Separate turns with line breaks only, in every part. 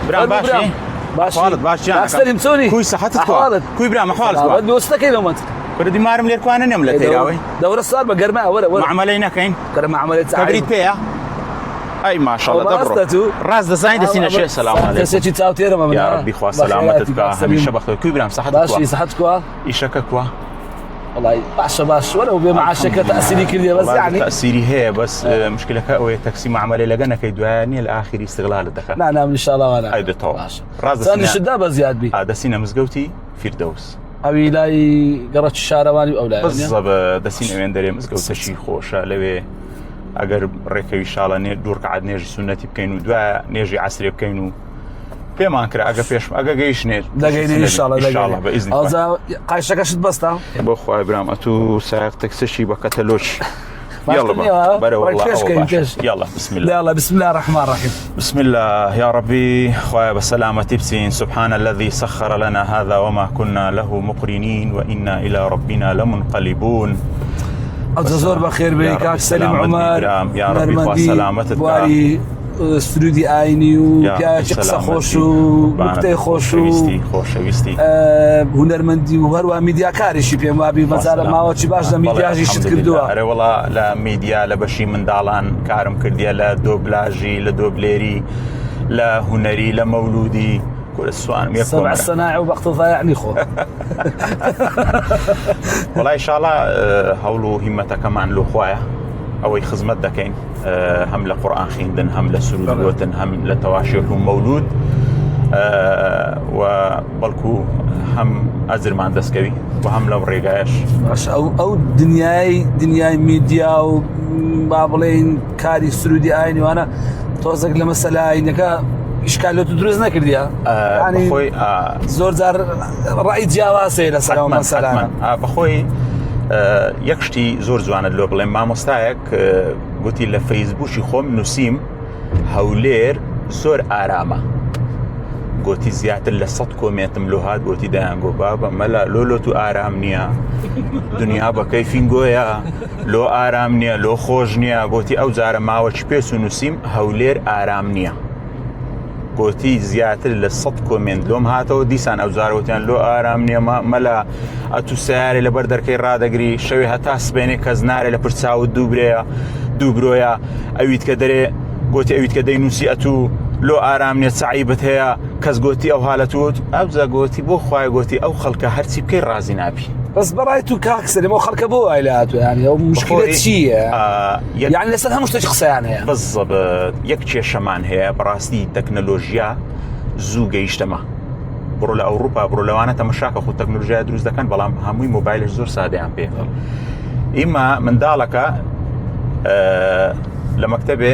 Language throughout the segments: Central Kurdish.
برام باشی؟
باشی
حاڵت باش گیان
سەلیم چۆنی
کوی سەحەتت کوا
ئەحواڵت؟
کوی برام ئەحواڵت کوا
سەلامەت بۆ لەو منطقە
کورە دیمارم لێرکوانە نێم لە تەیراوەی
دەورە سوار بە گەرما وەرە وەرە
معامەلەی نەکەین
کەرە معامەلەی
کەبریت پێیە ئەی ماشاءالله دەبڕۆ
ڕاستە تو
ڕاست دەزانی دەچینە شێ سەلام عەلەیکم
کەسێکی چاوتێرمە من
یا ربی خوا سەلامەتت بکا هەمیشە بەخێر کوی برام سەحەتت
باشی
کوا
سەحەت کوا
ئیشەکە کوا
وەڵای باشە باش وەرە بێ معاشەکە تەئسیری کردیە بەس
وەڵا
یعنی
تەئسیری هەیە بەس مشکلەکە ئەوەیە تەکسی معامەلەی لەگە نەکەی دوایە نییە لە ئاخری ئیستغلالت دەکا
نا نا من ان شاء الله وانا
ئەی دەتەوە
باشە
ڕاست
چەند
دەچینە
شت دا بە زیاد بی
ئا دەچینە مزگەوتی فیردەوس
ئەوی لای گەڕەکی شارەوانی و ئەو لایە نییە؟
بزەبە دەچین ئەوێن دەرێ مزگەوتەشی خۆشە لەوێ ئەگەر ڕێکەوی شاڵە نێ دوو ڕکعات نێژی سوننەتی بکەین و دوایە نێژی عەسرێ بکەین و پێمان کرا ئەگە پێش ئەگە گەیشتێت
دەگەینە ان شاء الله
ان شاء الله بە ئیزنی خوا.
ئەوجا قایشەکەشت بەستە
بۆ خوای برام ئەتوو سایەق تەکسەشی بە کەتەلۆچ
باشتر
يلا
نییە؟
بەرە
ڕێک
والله
پێش
ئەوە
کەین،
باشە.
پێش.
يلا بسم الله
يلا بسم الله الرحمن الرحيم
بسم الله يا ربي خويا بسلامة بسين سبحان الذي سخر لنا هذا وما كنا له مقرنين وإنا إلى ربنا لمنقلبون
ئەوجا زۆر بەخێر بێی
یا ربی
کاک سەلیم
سەلامەت بی
عومەر
برام، یا ربی خوا
هونەرمەندی
سەلامەتت کا.
بواری سرودی ئاینی و
یا
پیاوێکی قسە
سەلامەت
خۆش
بی.
و
قوربانت.
نوکتەی خۆش و
خۆشەویستی خۆشەویستی
هونەرمەندی و هەروە میدیاکاریشی پێم وابی مەزارە ماوەکی باش لە میدیاژی شت کردووە
ئەرێ وەڵا لە میدیا لە بەشی منداڵان کارم کردیە لە دۆبلاژی لە دۆبلێری لە هونەری لە مەولودی کورە سوانم یەک
سبع
کۆمەرە.
صناعي وبقت ضايعني خۆ
وەڵا ئیشاڵا هەوڵ و هیمەتەکەمان لۆ خوایە ئەوەی خزمەت دەکەین هەم لە قورئان خیندن هەم لە سرود گوتن هەم لە تەواشێک و مەولود و بەڵکو هەم ئەجرمان دەستکەوی و هەم لەو ڕێگایش
باش ئەو ئەو دنیای دنیای میدیا و با بڵێین کاری سرودی ئاینی وانە تۆزێک لە مەسەلە ئاینەکە ئیشکالەت دروست نەکردیە یعنی
خۆی
زۆر جار ڕای جیاواز هەیە لەسەر ئەو مەسەلانە
بەخۆی یەک شتی زۆر جوانت لۆ بڵێم مامۆستایەک گوتی لە فەیسبووکی خۆم نووسیم هەولێر زۆر ئارامە گوتی زیاتر لە سە کۆمێنتم لۆ هات گوتی دەیانگۆ بابە مەلا لۆ لۆ تو ئارام نییە دنیا بە کەیفین گۆیە لۆ ئارام نییە لۆ خۆش نییە گوتی ئەو جارە ماوەکی پێس و نووسیم هەولێر ئارام نییە گۆتی زیاتر لە سە کۆمێنت لۆم هاتەوە دیسان ئەو جارەوتیان لۆ ئارام نییە مەلا ئەتو سیارێ لەبەر دەرکەی ڕادەگری شەوێ هەتا سبێنێ کەس نارێ لە پرچاوت دوو برەیە دوو برۆیە ئەویت کە دەرێ گوتی ئەویت کە دەینوسی ئەتو لۆ ئارام نیە چعیبت هەیە کەس گوتی ئەو حالەتوت ئەوجا گوتی بۆ خوای گوتی ئەو خەڵکە هەرچی بکەی ڕازی نابی
بەس بەڕای تو کاک سەلیم ئەو خەڵکە بۆ وای لە هاتووە یانی ئەو مشکلە چییە یانی لەسەر هەموو شتێک قسەیان هەیە
بالضبط یەک کێشەمان هەیە بەڕاستی تەکنەلۆژیا زوو گەیشتەمە بڕۆ لە ئەوروپا بڕۆ لەوانە تەمەشاکە خۆ تەکنۆلژیا دروست دەکەن بەڵام هەمووی مۆبایلش زۆر سادەیان پێ ئیمە منداڵەکە لە مەکتتەبێ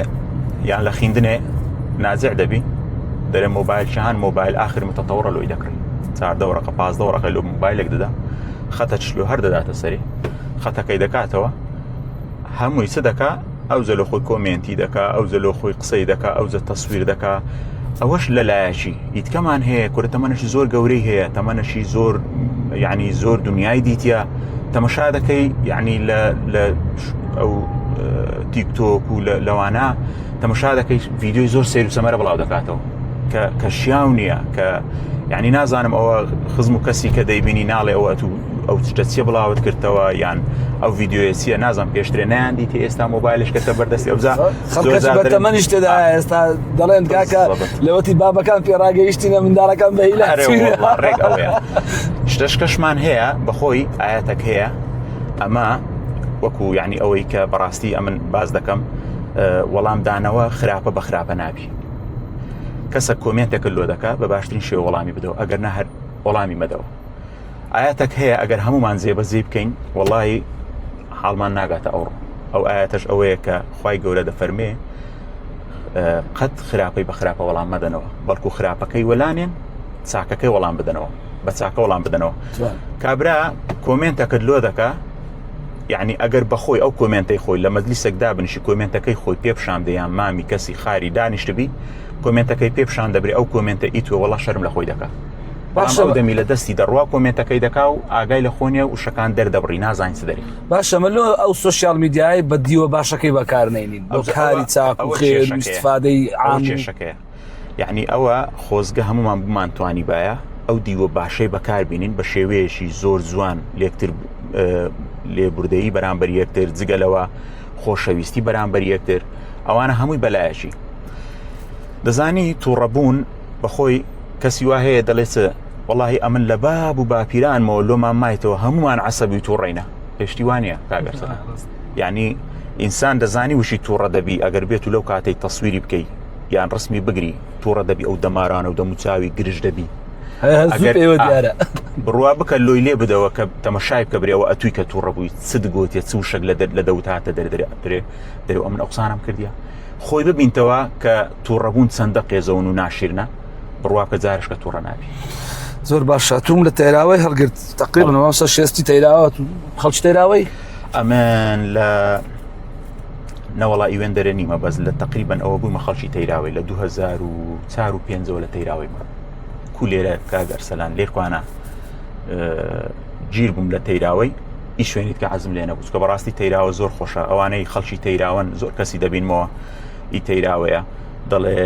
یان لە خیندنێ نازع دەبی دەرێ مۆبایل شەهان مۆبایل آخر متەتەوڕە لۆی دەکڕی چاردە وەرەقە پازدە وەرەقە لۆ مۆبایلێک دەدا خەتە چلو هەر دەداتە سەری خەتەکەی دەکاتەوە هەمووی چ دەکا ئەوجە لە خۆی کۆمێنتی دەکا ئەوجە لۆ خۆی قسەی دەکا ئەوجە تەسویر دەکا ئەوەش لەلایەکی ئیتکەمان هەیە کورە تەمەنەشی زۆر گەورەی هەیە تەمەنەشی زۆر یعنی زۆر دنیای دیتە تەمەشا دەکەی یعنی لە لە ئەو تیکتۆک و لەوانە تەمەشا دەکەی ڤیدیۆی زۆر سیر و سەمەرە بڵاو دەکاتەوە کە کە شیاو نییە کە یعنی نازانم ئەوە خزم و کەسی کە دەیبینی ناڵێ ئەوە تو ئەو شتە چیە بڵاوت کردەوە یان ئەو ڤیددیوە چیە نازم پێشترێ نیان دیتی ئێستا مۆبایلش کەتە بەردەستی ئەوجا
بەتەمەنیش تێدا ئێستا دەڵێن کاکە لەوەتی بابەکان پێڕاگەیشتینە منداڵەکان بە هیلا
ڕێک ئەوەیە شتەشکەشمان هەیە بەخۆی ئاەتەک هەیە ئەمە وەکو یعنی ئەوەی کە بەڕاستی ئەمن باز دەکەم وەڵام دانەوە خراپە بە خراپە نابی کەسە کۆمێنتێکت لۆ دەکا بە باشترین شێوە وەڵامی بدەوە ئەگەر نە هەر وەڵامی مەدەوە ئاەتەک هەیە ئەگەر هەمومان جێبەجێی بکەین وەڵی حاڵمان ناگاتە ئەوڕۆ ئەو ئاەتەش ئەوەیە کە خی گەورە دەفەرمێ قەت خراپەی بە خراپە وەڵام مەدەنەوە بەڵکو خراپەکەی وەلانێن چاکەکەی وەڵام بدەنەوە بە چاکە وەڵام بدەنەوە کابرا کۆمێنتەکەت لۆ دەکا یعنی ئەگەر بەخۆی ئەو کۆمێنتەی خۆی لە مەجلیسێک دابنیشی کۆمێنتەکەی خۆی پێ پیشان بدەی یان مامی کەسی خاری دانیشتبی کۆمێنتەکەی پێ پیشان دەبرێ ئەو کۆمێنتە ئی تۆ وەڵا شەرم لە خۆی دەکا باشە ئەو دەمی لە دەستی دەڕوا کۆمێنتەکەی دەکا و ئاگای لە خۆ نیە وشەکان دەردەبڕی نازانین چ دەری
باشە من لۆ ئەو سۆشیال میدیای بە دیوە باشەکەی بەکارنێنین بۆ کاری چاک و خێر و ئیستفادەی
ئەو
عام
کێشەکەیە. یعنی ئەوە خۆزگە هەمومان بمان توانی باە ئەو دیوە باشەی بەکاربیینین بە شێوەیەکی زۆر جوان لێکتر لێبوردەیی بەرامبەر یەکتر جگەلەوە خۆشەویستی بەرامبەر یەکتر ئەوانە هەمووی بەلایەکی دەزانی تووڕەبوون بەخۆی کەسی وا هەیە دەڵێ چ وەڵاهی ئەمن لە باب و باپیرانمەوە لۆمان مایتەوە هەمومان عەسەبی و تووڕەینە پێشتی وانە کاگەرسەرە یعنی ئینسان دەزانی وشی تووڕە دەبی ئەگەر بێت و لەو کاتەی تەسویری بکەی یان ڕسمی بگری تووڕە دەبی ئەو دەمارانە و دەموچاوی گرژ دەبی
ئەگەر ئێوە دیارە
بڕوا بکە لۆی لێ بدەوە کە تەمەشای بکە برێەوە ئەتووی کە تووڕە بووی چ دگوتێ چ وشەک لە لە دەوت هاتە دەردرێ ئەترێ دەرێ ئەمن ئەو قسانم کردیە خۆی ببینتەوە کە تووڕەبوون چەندە قێزەون و ناشیرنە بڕوا بکە جارش کە تووڕە نابی.
زۆر باشە توم لە تەیراوەی هەڵگرت تقریبا مامۆستا شێستی تەیراوە خەڵکی تەیراوەی
ئەمن لە نەوەڵا ئیوێن دەرێ نیمە بەس لە تقریبا ئەوە بوومە خەڵکی تەیراوەی لە 2004 و پێنجەوە لە تەیراوەی بووم کو لێرە کاک ئەرسەلان لێرکوانە گیر بووم لە تەیراوەی ئی شوێنیت کە حەزم لێ نەبوو چکە بەڕاستی تەیراوە زۆر خۆشە ئەوانەی خەڵکی تەیراوەن زۆر کەسی دەبینمەوە ئی تەیراوەیە دەڵێ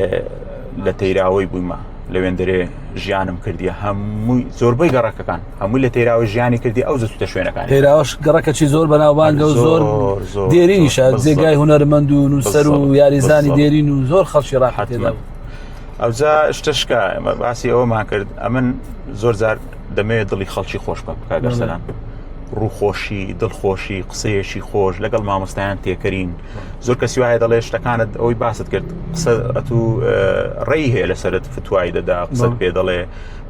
لە تەیراوەی بوویمە لەوێندرێ ژیانم کردیە هەمووی زۆربەی گەڕەکەکان هەمووی لە تەیراوە ژیانی کردی ئەو زەچوتە شوێنەکان
تەیراوەش گەڕەکەکی زۆر بەناوبانگە و زۆر دێرینیشە جێگای هونەرمەند و نووسەر و یاریزانی دێرین و زۆر خەڵکی ڕاحەتێدا
ئەوجا شتەشکە ئێمە باسی ئەوەمان کرد ئەمن زۆر جار دەمەوێت دڵی خەڵکی خۆش بکەم کاک ئەرسەلان ڕووخۆشی دڵخۆشی قسەیەکی خۆش لەگەڵ مامۆستایان تێکەرین زۆر کەسی وایە دەڵێ شتەکانت ئەوەی باست کرد قسە ئەتوو ڕێی هەیە لەسەرت فتوای دەدا قسەت پێ دەڵێ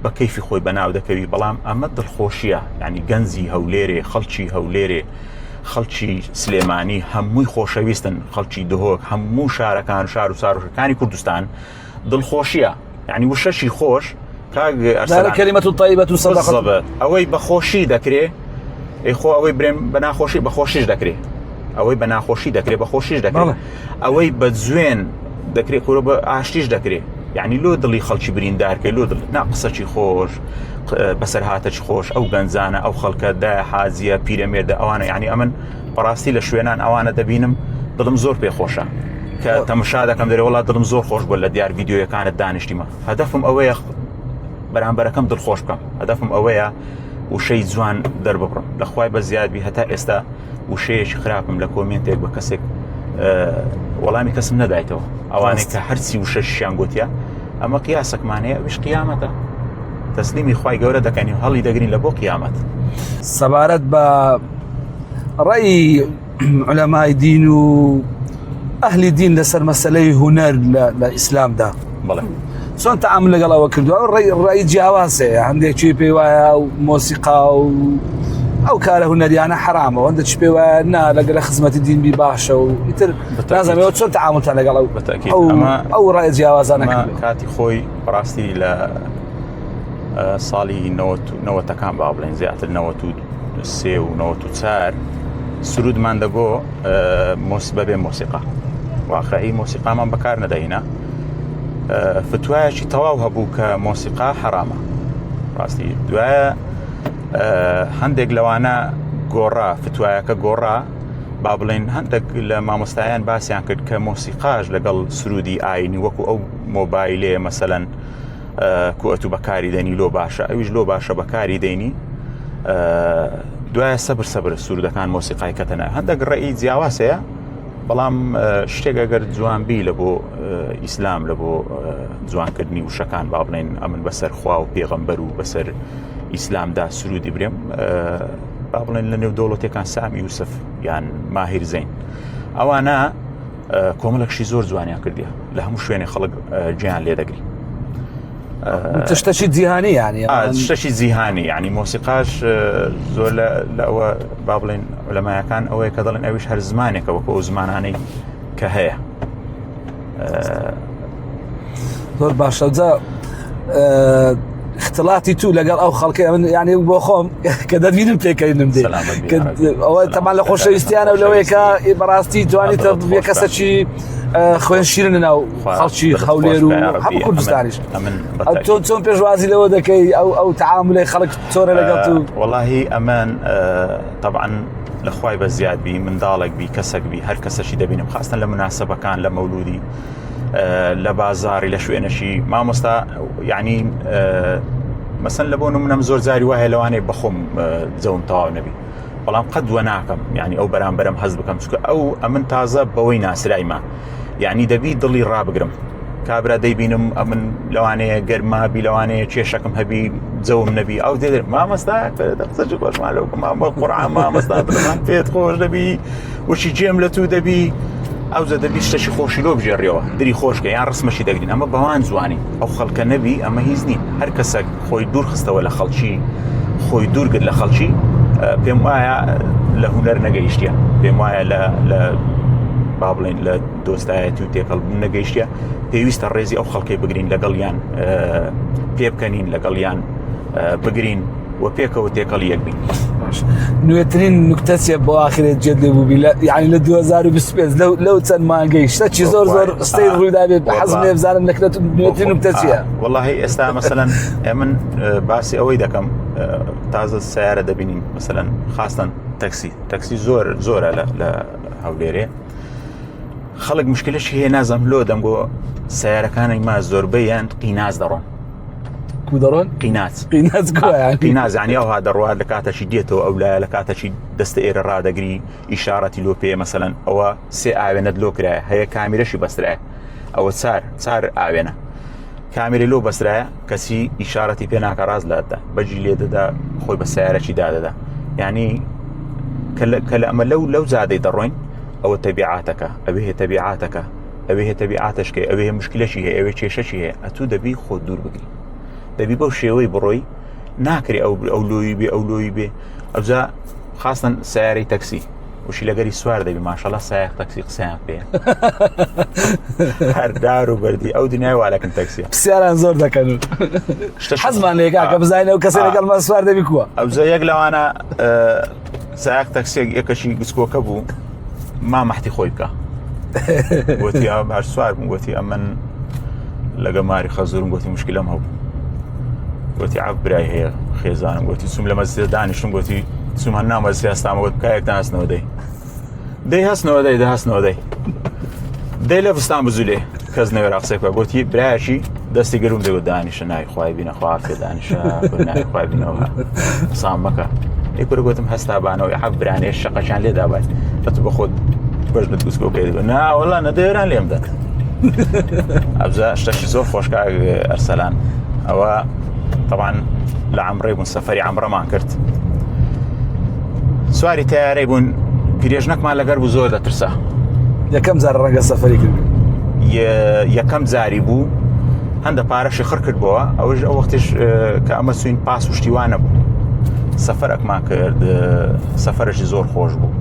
بە کەیفی خۆی بەناو دەکەوی بەڵام ئەمە دڵخۆشیە یعنی گەنجی هەولێرێ خەڵکی هەولێرێ خەڵکی سلێمانی هەمووی خۆشەویستن خەڵکی دهۆک هەموو شارەکان شار و ساروشەکانی کوردستان دڵخۆشیە یعنی وشەشی خۆش کاک
ئەرسەلان کلمة طیبة صدقة
بالضبط. ئەوەی بەخۆشی دەکرێ ئەی خۆ ئەوەی برێم بە ناخۆشی بەخۆشیش دەکرێ ئەوەی بە ناخۆشی دەکرێ بەخۆشیش دەکرێت
بەڵێ.
ئەوەی بە جوێن دەکرێت کورە بە ئاشتیش دەکرێ یعنی لۆ دڵی خەڵکی بریندارکەی لۆ دڵ نا قسەکی خۆش بەسەرهاتەکی خۆش ئەو گەنجانە ئەو خەڵکە دایە حازیە پیرەمێردە ئەوانە یعنی ئەمن بەڕاستی لە شوێنان ئەوانە دەبینم دڵم زۆر پێخۆشە کە تەمەشا دەکەم دەرێ وڵات دڵم زۆر خۆش بوو لە دیار ڤیددیوەکانت دانیشتیمە هەدەفم ئەوەیە بەرامبەرەکەم دڵخۆش بکەم هەدەفم ئەوەیە وشەی جوان دەرببڕم لە خوای بە زیاد بی هەتا ئێستا وشەیەکی خراپم لە کۆمێنتێک بە کەسێک وەڵامی کەسم نەدایتەوە ئەوانەی کە هەرچی وشەشیان گوتیە ئەمە قیاسەکمان هەیە ئەویش قیامەتە تەسلیمی خوای گەورە دەکەین و هەڵی دەگرین لە بۆ قیامەت.
سەبارەت بە ڕەئی علەمای دین و ئەهلی دین لەسەر مەسەلەی هونەر لە ئیسلامدا
بەڵێ
چۆن تەعامل لەگەڵ ئەوە کردووە ڕێی ڕێی جیاواز هەیە هەندێکی پێی وایە و مۆسیقا و ئەو کارە هونەریانە حرامەوە هەندێکی پێی وایە نا لەگەڵ خزمەتی دین بی باشە و ئیتر نازانم ئێوە چۆن تەعاملتان لەگەڵ ئەو
بەتەکید
ئەو
ئەمە
ئەو ڕای جیاوازانە
ئەمە
کردووە
کاتی خۆی بەڕاستی لە ساڵی نەوەتەکان با بڵێن زیاتر 93 و 94 سرودمان دەگۆ مۆس بەبێ مۆسیقا واقعی مۆسیقامان بەکار نەدەهینا فتوایەکی تەواو هەبوو کە مۆسیقا حرامە ڕاستی دوایە هەندێک لەوانە گۆڕا فتوایەکە گۆڕا با بڵێن هەندێک لە مامۆستایان باسییان کرد کە مۆسیقاش لەگەڵ سرودی ئاینی وەکو ئەو مۆبایلێ مەسەەن کو ئەتوو بەکاری دەنی لۆ باشە ئەویش لۆ باشە بەکاری دەینی دوایە سەبر سەبر سوردەکان مۆسیقای کەتەنە هەندێک ڕێی جیاواز هەیە بەڵام شتێک ئەگەر جوان بی لە بۆ ئیسلام لە بۆ جوانکردنی وشەکان با بڵێن ئەمن بەسەر خوا و پێغەمبەر و بەسەر ئیسلامدا سرودی برێم با بڵێن لە نێو دەوڵەتەکان سامی یوسف یان ماهیر زین ئەوانە کۆمەڵێکشی زۆر جوانیان کردیە لە هەموو شوێنێ خەڵک گیان لێ دەگری
شتەکی جیهانی ینی
شتەکی جیهانی ینی مۆسیقاش زۆر لە ئەوە با بڵێن لەمایەکان ئەوەیە کە دەڵێن ئەویش هەر زمانێکە وەکو ئەو زمانانەی کە هەیە
زۆر باشە جا اختلاطی تو لەگەڵ ئەو خەڵکە من یعنی بۆ خۆم کە دەبینم پێکەینم دێ ئەوە تەمان لە خۆشەویستیانە لەوەیە کە بەڕاستی توانی تە کەسەکی خوێن شیرن ناو خەڵکی هەولێر و هەموو کوردستانیش تۆ چۆن پێشوازی لەوە دەکەی ئەو ئەو تعاملەی خەڵک چۆنە لەگەڵ تو
وەڵاهی ئەمن طبعا لە خوای بە زیاد بی منداڵێک بی کەسێک بی هەر کەسەشی دەبینم خاستن لە مناسبەکان لە مەولودی. لە بازاری لە شوێنەشی مامۆستا یعنی مەسەن لە بۆ منم زۆر جاری وایە لەوانەیە بەخۆم جەوم تەواو نەبی بەڵام قەت وە ناکەم یعنی ئەو بەرامبەرم هەز بکەم چکە ئەو ئەمن تازە بەوەی ناسرایمە یعنی دەبی دڵی ڕابگرم کابرا دەیبینم ئەمن لەوانەیە گەرما بی لەوانەیە کێشەکەم هەبی جەوم نەبی ئەو دێ مامەستا قسەی خۆشمان لەو مامە قورعان مامەستا دڵمان پێت خۆش دەبی وشی جێم لە تو دەبی ئەو زە دەبی شتەشی خۆشی لۆ بژێڕیەوە دری خۆشکە یان ڕسمەشی دەگرین ئەمە بەوان جوانی ئەو خەڵکە نەبی ئەمە هیچ نین هەر کەسێک خۆی دوور خستەوە لە خەڵکی خۆی دوورگرت لە خەڵکی پێم وایە لە هوەر نەگەیشتە پێم وایە لە با بڵێن لە دۆستایەتی و تێکەڵ نەگەیشتە پێویستە ڕێزی ئەو خەڵکی بگرین لەگەڵیان پێبکەنین لەگەڵیان بگرین و پێکەوە تێکەڵی یەک بین.
نوێترین نوکتە چیە بۆ ئاخرێت جێت لێ بووبی لە یعنی لە 2025 لەو لەو چەند مانگەی شتەکی زۆر زۆر سەیر ڕوویدا بێت حەزم لێ بزانم نەکرێت نوێترین نوکتە چیە
واللهی ئێستا مەسەلەن ئەمن باسی ئەوەی دەکەم تازە سیارە دەبینین مەسەلەن خاستن تەکسی تەکسی زۆر زۆرە لە هەولێرێ خەڵک مشکلەشی هەیە نازم لۆ دەنگۆ سیارەکانی ما زۆربەیان قیناز دەڕۆن
کو دەڕۆن
قیناز
قیناز
قیناز ینی ئەوها دەڕوات لە کاتەشی دێتەوە ئەو لایە لە کاتەشی دەستە ئێرە ڕادەگری ئیشارەتی لۆ پێ مەسەەن ئەوە سێ ئاوێنەت لۆ کرایە هەیە کامیرەشی بەسترایە ئەوە چار چار ئاوێنە کامیری لۆ بەسرایە کەسی ئیشارەتی پێ ناکە ڕاست لاتدا بەجی لێ دەدا خۆی بە سیارەکی دادەدا ینی کە لە ئەمە لەو لەو جادەی دەڕۆین ئەوە تەبیعاتەکە ئەوێ هەیە تەبیعاتەکە ئەوێ هەیە تەبیعاتەشکەی ئەوێ هەیە مشکلەشی هەیە ئەوێ کێشەشی هەیە ئەتوو دەبی خۆت دوور بگری دەبی بەو شێوەی بڕۆی ناکرێ ئەو ئەو لۆی بێ ئەو لۆی بێ ئەوجا خاستن سیارەی تەکسی وشی لەگەری سوار دەبی ماشەڵە سایق تەکسی قسەیان پێ هەر دار و بەردی ئەو دنیای والەکن تەکسی
پرسیاران زۆر دەکەن حەزمان لێکا کە بزانین ئەو کەسێ لەگەڵمان سوار دەبی کووە
ئەوجا یەک لەوانە سایق تەکسیەک یەکەشی گسکۆکە بوو ما مەحتی خۆی بکە گوتی هەر سوار بوو گوتی ئەمن لەگە ماری خەزورم گوتی مشکلم هەبوو گوتی عەب برای هەیە خێزانم گوتی چوم لە مەزیە دانیشتم گوتی چوم هەر نامەزیە هەستامە گوت بکایەک هەستنەوە دەی دەی هەستنەوە دەی دە هەستنەوە دەی دەی لە بستان بزولێ کەس نەوێرا قسەی بکە گوتی برایەکی دەستی گرم دەگوت دانیشە نای خوای بینە خوافێ دانیشە نای خوای بینەوە قسان مەکە ئەی کورە گوتم هەستا بانەوەی حەب برانێ شەقەشان لێ دابات دەت بە خۆت بەژنت گوسکۆکەی نا وەڵا نەدەوێران لێم دەن ئەبزا شتەشی زۆر خۆشکا ئەرسەلان ئەوە طبعا لە عمرەی بوون سەفەری عمرەمان کرد سواری تیارەی بوون پیرێژنەکمان لەگەر بوو زۆر دەترسا
یەکەم جار ڕەنگە سەفەری کرد
یەکەم جاری بوو هەندە پارەشی خڕ کردبەوە ئەوش ئەو وەختش کە ئەمە سوین پاس و شتیوانە بوو سەفەرەکمان کرد سەفەرەشی زۆر خۆش بوو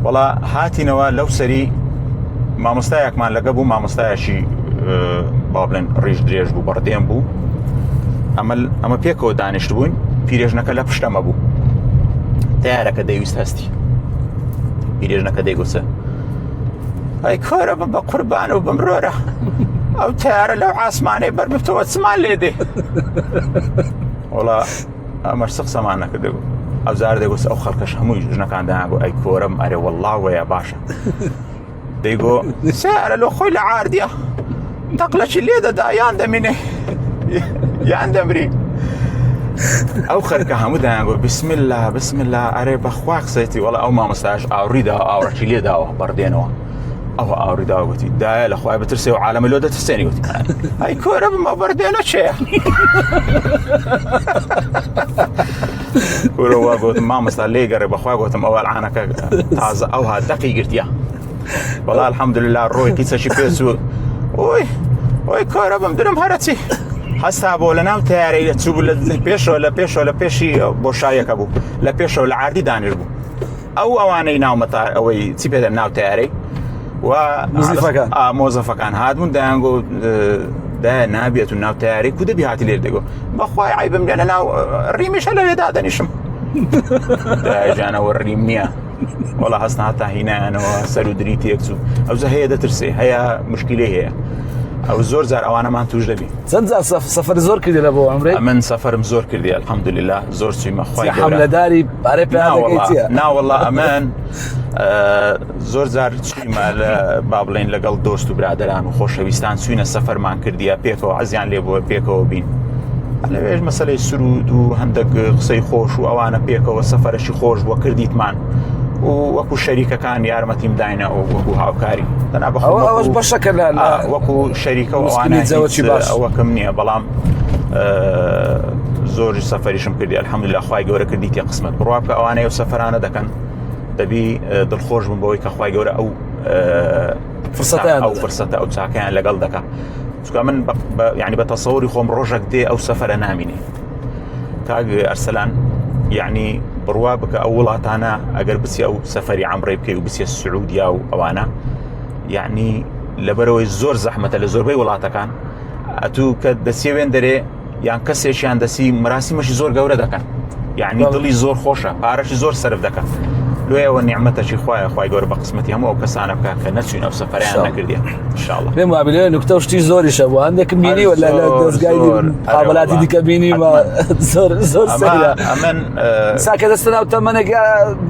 وەڵا هاتینەوە لەو سەری مامۆستایەکمان لەگە بوو مامۆستایەکی با بڵێن ڕیش درێژ بوو بەڕدێن بوو ئەمە ئەمە پێکەوە دانیشت بووین پیرێژنەکە لە پشتەمە بوو تیارەکە دەیویست هەستی پیرێژنەکە دەیگوتە ئەی کۆرە بم بە قوربان و بمرۆرە ئەو تیارە لەو ئاسمانەی بەر ببتەوە چمان لێ دێ وڵا ئەمەش قسەمان نەکردبوو ئەو زار دەگوت ئەو خەڵکەش هەمووی ژنەکان دایانگۆ ئەی کۆرم ئەرێ وەڵا وەیە باشە دەیگۆ سیارە لۆ خۆی لە عاردیە تەقلەکی لێ دەدا یان دەمینێ یان دەمری ئەو خەرکە هەموو دایانگۆ بسم الله بسم الله ئەرێ بەخوا قسەیتی وەڵا ئەو مامۆستاش ئاوڕی دا ئاوڕکی لێ داوە بەڕدێنەوە ئەوە ئاوری داوە گوتی دایە لە خوای بترسێ و عالەمە لۆ دەترسێنی گوتی ئەی کۆرە بمە بەردێنە چێە کورەوە گوتم مامۆستا لێ گەڕێ بەخوا گوتم ئەوە عانەکە تازە ئەوها دەقی گرتیە وەڵا الحەمدلله ڕۆی قیسەشی پێچوو ئۆی ئۆی کۆرە بم درم هەرەچی هەستا بۆ لە ناو تیارەی لە چوو لە پێشەوە لە پێشەوە لە پێشی بۆشایەکە بوو لە پێشەوە لە عردی دانیش بوو ئەو ئەوانەی ناو مەتار ئەوەی چی پێ دەن ناو تیارەی و
مزیفەکان
مۆزەفەکان هاتبوون دایانگۆ دایە نابێت و ناو تیارەی کو دەبی هاتی لێر دەگۆ بەخوای عیبم لێ لە ناو ڕیمیشە لەوێ دادەنیشم دایجانەوە ڕیم نییە وەڵا هەستن هەتا هینایانەوە سەر و دری تێکچوو ئەوزە هەیە دەترسێ هەیە مشکلی هەیە. ئەو زۆر جار ئەوانەمان توش دەبی
چەند جار سەفەر زۆر کردی لە بۆ عەمرەی
ئەمن سەفەرم زۆر کردی الحمدلله زۆر چوویمە خوای گەورە
حەملەداری پارەی پێ
ناوەڵا ئەمن زۆر جار چوویمە لە با بڵێن لەگەڵ دۆست و برادران و خۆشەویستان چوینە سەفەرمان کردیە پێکەوە عەزیان لێ بووە پێکەوە بین لەوێش مەسلەی سرود و هەندێک قسەی خۆش و ئەوانە پێکەوە سەفەرەشی خۆش بووە کردیتمان و وەکو شەریکەکان یارمەتیم داینە ئەو وەکو هاوکاری تەنها بە
ئەوە ئەوەش بەشەکە لە
وەکو شەریکە و ئەوانە
زەوەچی باش
ئەوەکەم نییە بەڵام زۆر سەفەریشم کردی الحمدلله خوای گەورە کردی تێ قسمت بڕوا بکە ئەوانەیە و سەفرانە دەکەن دەبی دڵخۆش بم بەوەی کە خوای گەورە ئەو
فرسەتیان
ئەو فرسەتە ئەو چاکەیان لەگەڵ دەکا چونکە من یعنی بە تەسەوری خۆم ڕۆژێک دێ ئەو سەفرە نامینێ کاک ئەرسەلان یعنی بڕوا بکە ئەو وڵاتانە ئەگەر بچی ئەو سەفەری عەمرەی بکەی و بچێ سعودیا و ئەوانە یعنی لەبەرەوەی زۆر زەحمەتە لە زۆربەی وڵاتەکان ئەتوو کە دەچێوێن دەرێ یان کەسێکیان دەسی مەراسیمەشی زۆر گەورە دەکەن یعنی دڵی زۆر خۆشە پارەشی زۆر سرف دەکەن لۆیەوە نیعممەتەکی خوایە خی گەورە بە قسمەتی هەموو ئەو کەسانە بکە کە نەچوین ئەو سەفەریان نەکردیە
انشاءالله پێم وابێ لەوێ نوکتە و شتی زۆریشە بوو هەندێکم بینی و لە دەزگای قابلاتی دیکە بینی زۆر زۆر سەیرە
ئەمن
ساکە دەستە ناو تەمەنێک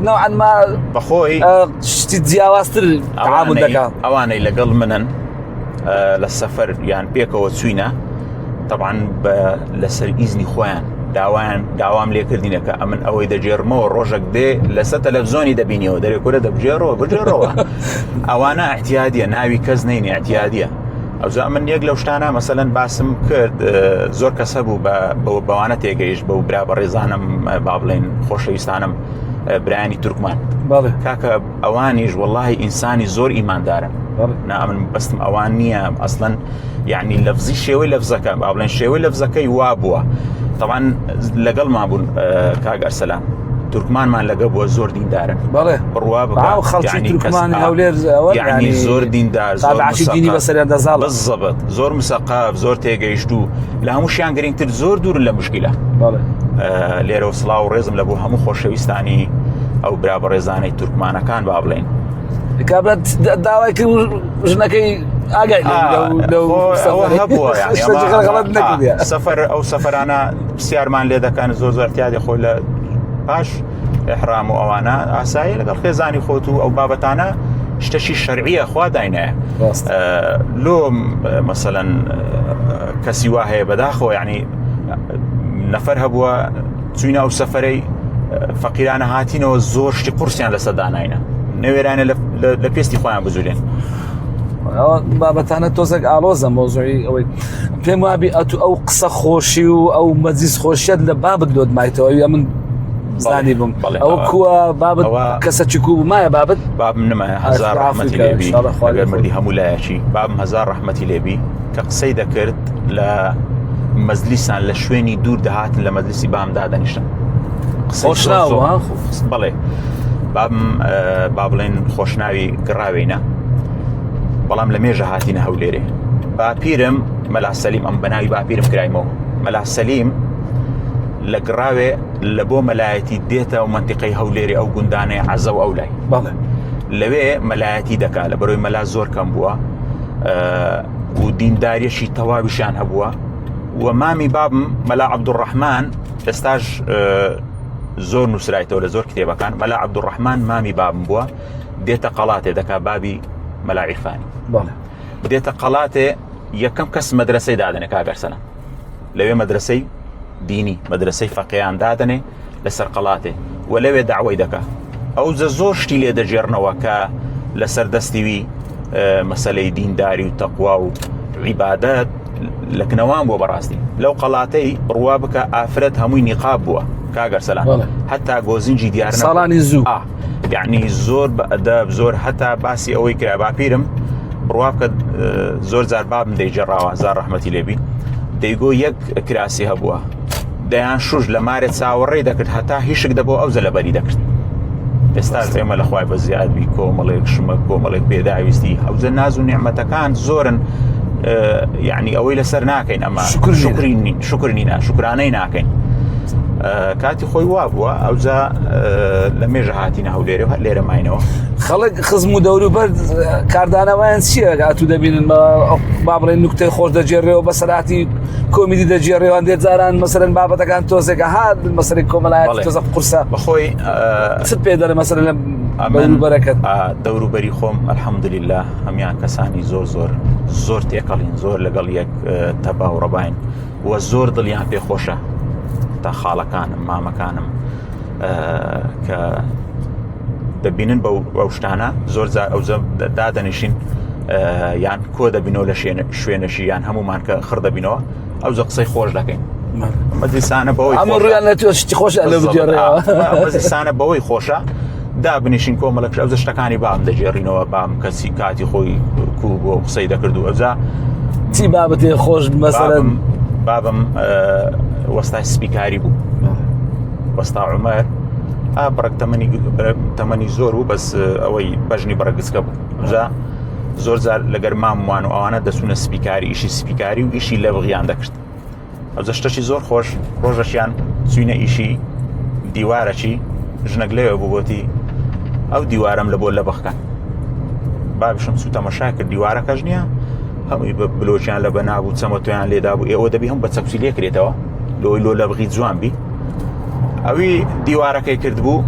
نەوعەن ما
بەخۆی
شتی جیاوازتر تعامل دەکا
ئەوانەی لەگەڵ منن لە سەفەر یان پێکەوە چوینە طبعا لەسەر ئیزنی خۆیان داوایان داوام لێکردینەکە ئەمن ئەوەی دەگێڕمەوە ڕۆژێک دێ لەسەر تەلەڤزیۆنی دەبینیەوە دەرێ کورە دەبژێڕەوە بگێڕەوە ئەوانە احتیادیە ناوی کەس نین احتیادیە ئەوجا من یەک لەو شتانە مەسەلەن باسم کرد زۆر کەس هەبوو بە بەوانە تێگەیشت بەو برا بەڕێزانم با بڵێن خۆشەویستانم برایانی تورکمان کاکە ئەوانیش وەڵاهی ئینسانی زۆر ئیماندارن نا من بەستم ئەوان نییە ئەسڵەن یعنی لەفزی شێوەی لەفزەکە با بڵێن شێوەی لەفزەکەی وا بووە طبعا لەگەڵ ما بوون کاک ئەرسەلان تورکمانمان لەگە بووە زۆر دیندارن
بەڵێ
بڕوا بکە
خەڵکی تورکمان هەولێر
یعنی زۆر دیندار زۆر
دینی بەسەریان دەزاڵ
بالضبط زۆر مسەقاف زۆر تێگەیشتوو لە هەمووشیان گرنگتر زۆر دوور لە مشکلە لێرە و سڵاو و ڕێزم لە بۆ هەموو خۆشەویستانی ئەو برا بەڕێزانەی تورکمانەکان با بڵێن
کابرا داوای کرد ژنەکەی ئاگای
سەفەر ئەو سەفەرانە پرسیارمان لێ دەکەن زۆر زۆر تیادی خۆی لە پاش ئەحرام و ئەوانە ئاسایی لەگەڵ خێزانی خۆت و ئەو بابەتانە شتەشی شەرعیە خوا داینایە لۆ مەسەەن کەسی وا هەیە بەداخەوە ینی نەفەر هەبووە چوینە ئەو سەفەرەی فەقیرانە هاتینەوە زۆر شتی قورسیان لەسەر داناینە نەوێرانە لە پێستی خۆیان بزولێن
بابەتانە تۆزێک ئالۆزە مۆزوعی ئەوەی پێم وابی ئەتو ئەو قسە خۆشی و ئەو مەجلیس خۆشیت لە بابت لۆت مایتەوە ئەوی ئەمن زانی بم ئەو کووە بابت کەسە چکو مایە بابت
بابم نمایە هزار ڕحمەتی لێبی مردی هەموو لایەکی بابم هزار ڕحمەتی لێبی کە قسەی دەکرد لە مەجلیسان لە شوێنی دوور دەهاتن لە مەجلیسی بام دادەنیشتن
خۆشناو
بەڵێ بابم با بڵێن خۆشناوی گڕاوینە بەڵام لە مێژە هاتینە هەولێرێ باپیرم مەلا سەلیم ئەم بەناوی باپیرم کرایمەوە مەلا سەلیم لە گڕاوێ لە بۆ مەلایەتی دێتە و منتیقەی هەولێری ئەو گوندانەی عەزە و ئەو لای
بەڵێ
لەوێ مەلایەتی دەکا لە بەرەوەی مەلا زۆر کەم بووە و دینداریەکی تەواویشیان هەبووە و مامی بابم مەلا عەبدوڕەحمان ئێستاش زۆر نووسرایتەوە لە زۆر کتێبەکان مەلا عەبدوڕەحمان مامی بابم بووە دێتە قەڵاتێ دەکا بابی مەلا عیرفانی دێتە قەڵاتێ یەکەم کەس مەدرسەی دادەنێ کاگەرسەنە لەوێ مەدرسەی دینی مەدرسەی فەقیان دادەنێ لەسەر قەڵاتێ و لەوێ داوای دەکا ئەو جە زۆر شتی لێ دەگێڕنەوە کە لەسەر دەستیوی مەسلەی دینداری و تەقوا و عیبادەت لەکنەوان بووە بەڕاستی لەو قەڵاتەی بڕوا بکە ئافرەت هەمووی نیقاب بووە کاگەر سەلام هەتا گۆزینجی دیار
ساڵانی زوو
یعنی زۆر بە ئەدەب زۆر هەتا باسی ئەوەی کرا باپیرم بڕوا بکە زۆر جار بابم دەیگێڕاوە زار ڕەحمەتی لێبی دەیگۆ یەک کراسی هەبووە دەیان شوش لە مارێ چاوەڕێی دەکرد هەتا هیشک دەبۆ ئەو لەبەری دەکرد ئێستا ئێمە لە خوای بە زیاد بی کۆمەڵێک شمە کۆمەڵێک پێداویستی ئەوجە ناز و نیعمەتەکان زۆرن یعنی ئەوەی لەسەر ناکەین ئەمە شکر شکری شکر نینە شکرانەی ناکەین. کاتی خۆی وا بووە ئەوجا لە مێژە هاتینە هەولێرێ و هەر لێرە ماینەوە.
خەڵک خزم و دەوروبەر کاردانەوەیان چییە ئەتوو دەبینن با بڵێن نوکتەی خۆش دەگێڕێەوە بە سەراتی کۆمیدی دەگێڕێەوە دێت جاران مەسەرەن بابەتەکان تۆزێکە هات مەسەری کۆمەڵایەتی تۆزە قورسە
بەخۆی
چ پێ دەڵێ مەسەرەن لە دەوروبەرەکەت
دەوروبەری خۆم الحەمدلله هەمیان کەسانی زۆر زۆر زۆر تێکەڵین زۆر لەگەڵ یەک تەبا و ڕەباین وە زۆر دڵیان پێ خۆشە تا خاڵەکانم مامەکانم کە دەبینن بەو ئەو شتانە زۆر جار ئەو دادەنیشین یان کۆ دەبینەوە لە شوێنەشی یان هەمومان کە خڕ دەبینەوە ئەو زە قسەی خۆش دەکەین مەجلیسانە بەوەی
ئەمە ڕویان لە تۆ شتی خۆش لە بگێڕێەوە
مەجلیسانە بەوەی خۆشە دابنیشین کۆمەڵک ئەو شتەکانی بام دەگێڕینەوە بام کەسی کاتی خۆی کو بۆ قسەی دەکرد و ئەوجا
چی بابەتێ خۆش مەسەلەن
بابم وەستای سپیکاری بوو وەستا عمر ئا بڕک تەمەنی تەمەنی زۆر بوو بەس ئەوەی بەژنی بەڕگسکە بوو جا زۆر جار لەگەر ماموان و ئەوانە دەچوونە سپیکاری ئیشی سپیکاری و ئیشی لە بغیان دەکرد ئەوجا شتەکی زۆر خۆش ڕۆژەکیان چوینە ئیشی دیوارەکی ژنەک لەوێ بوو گۆتی ئەو دیوارەم لە بۆ لە بخکەن بابشم سوو تەمەشا کرد دیوارەکەش نییە هەمووی بە بلۆکیان لە بەنابوو چەمەتۆیان لێدا بوو ئێوە دەبی هەم بە چەکچی لێکرێتەوە لۆی لۆ لە بغی جوان بی ئەوی دیوارەکەی کرد بوو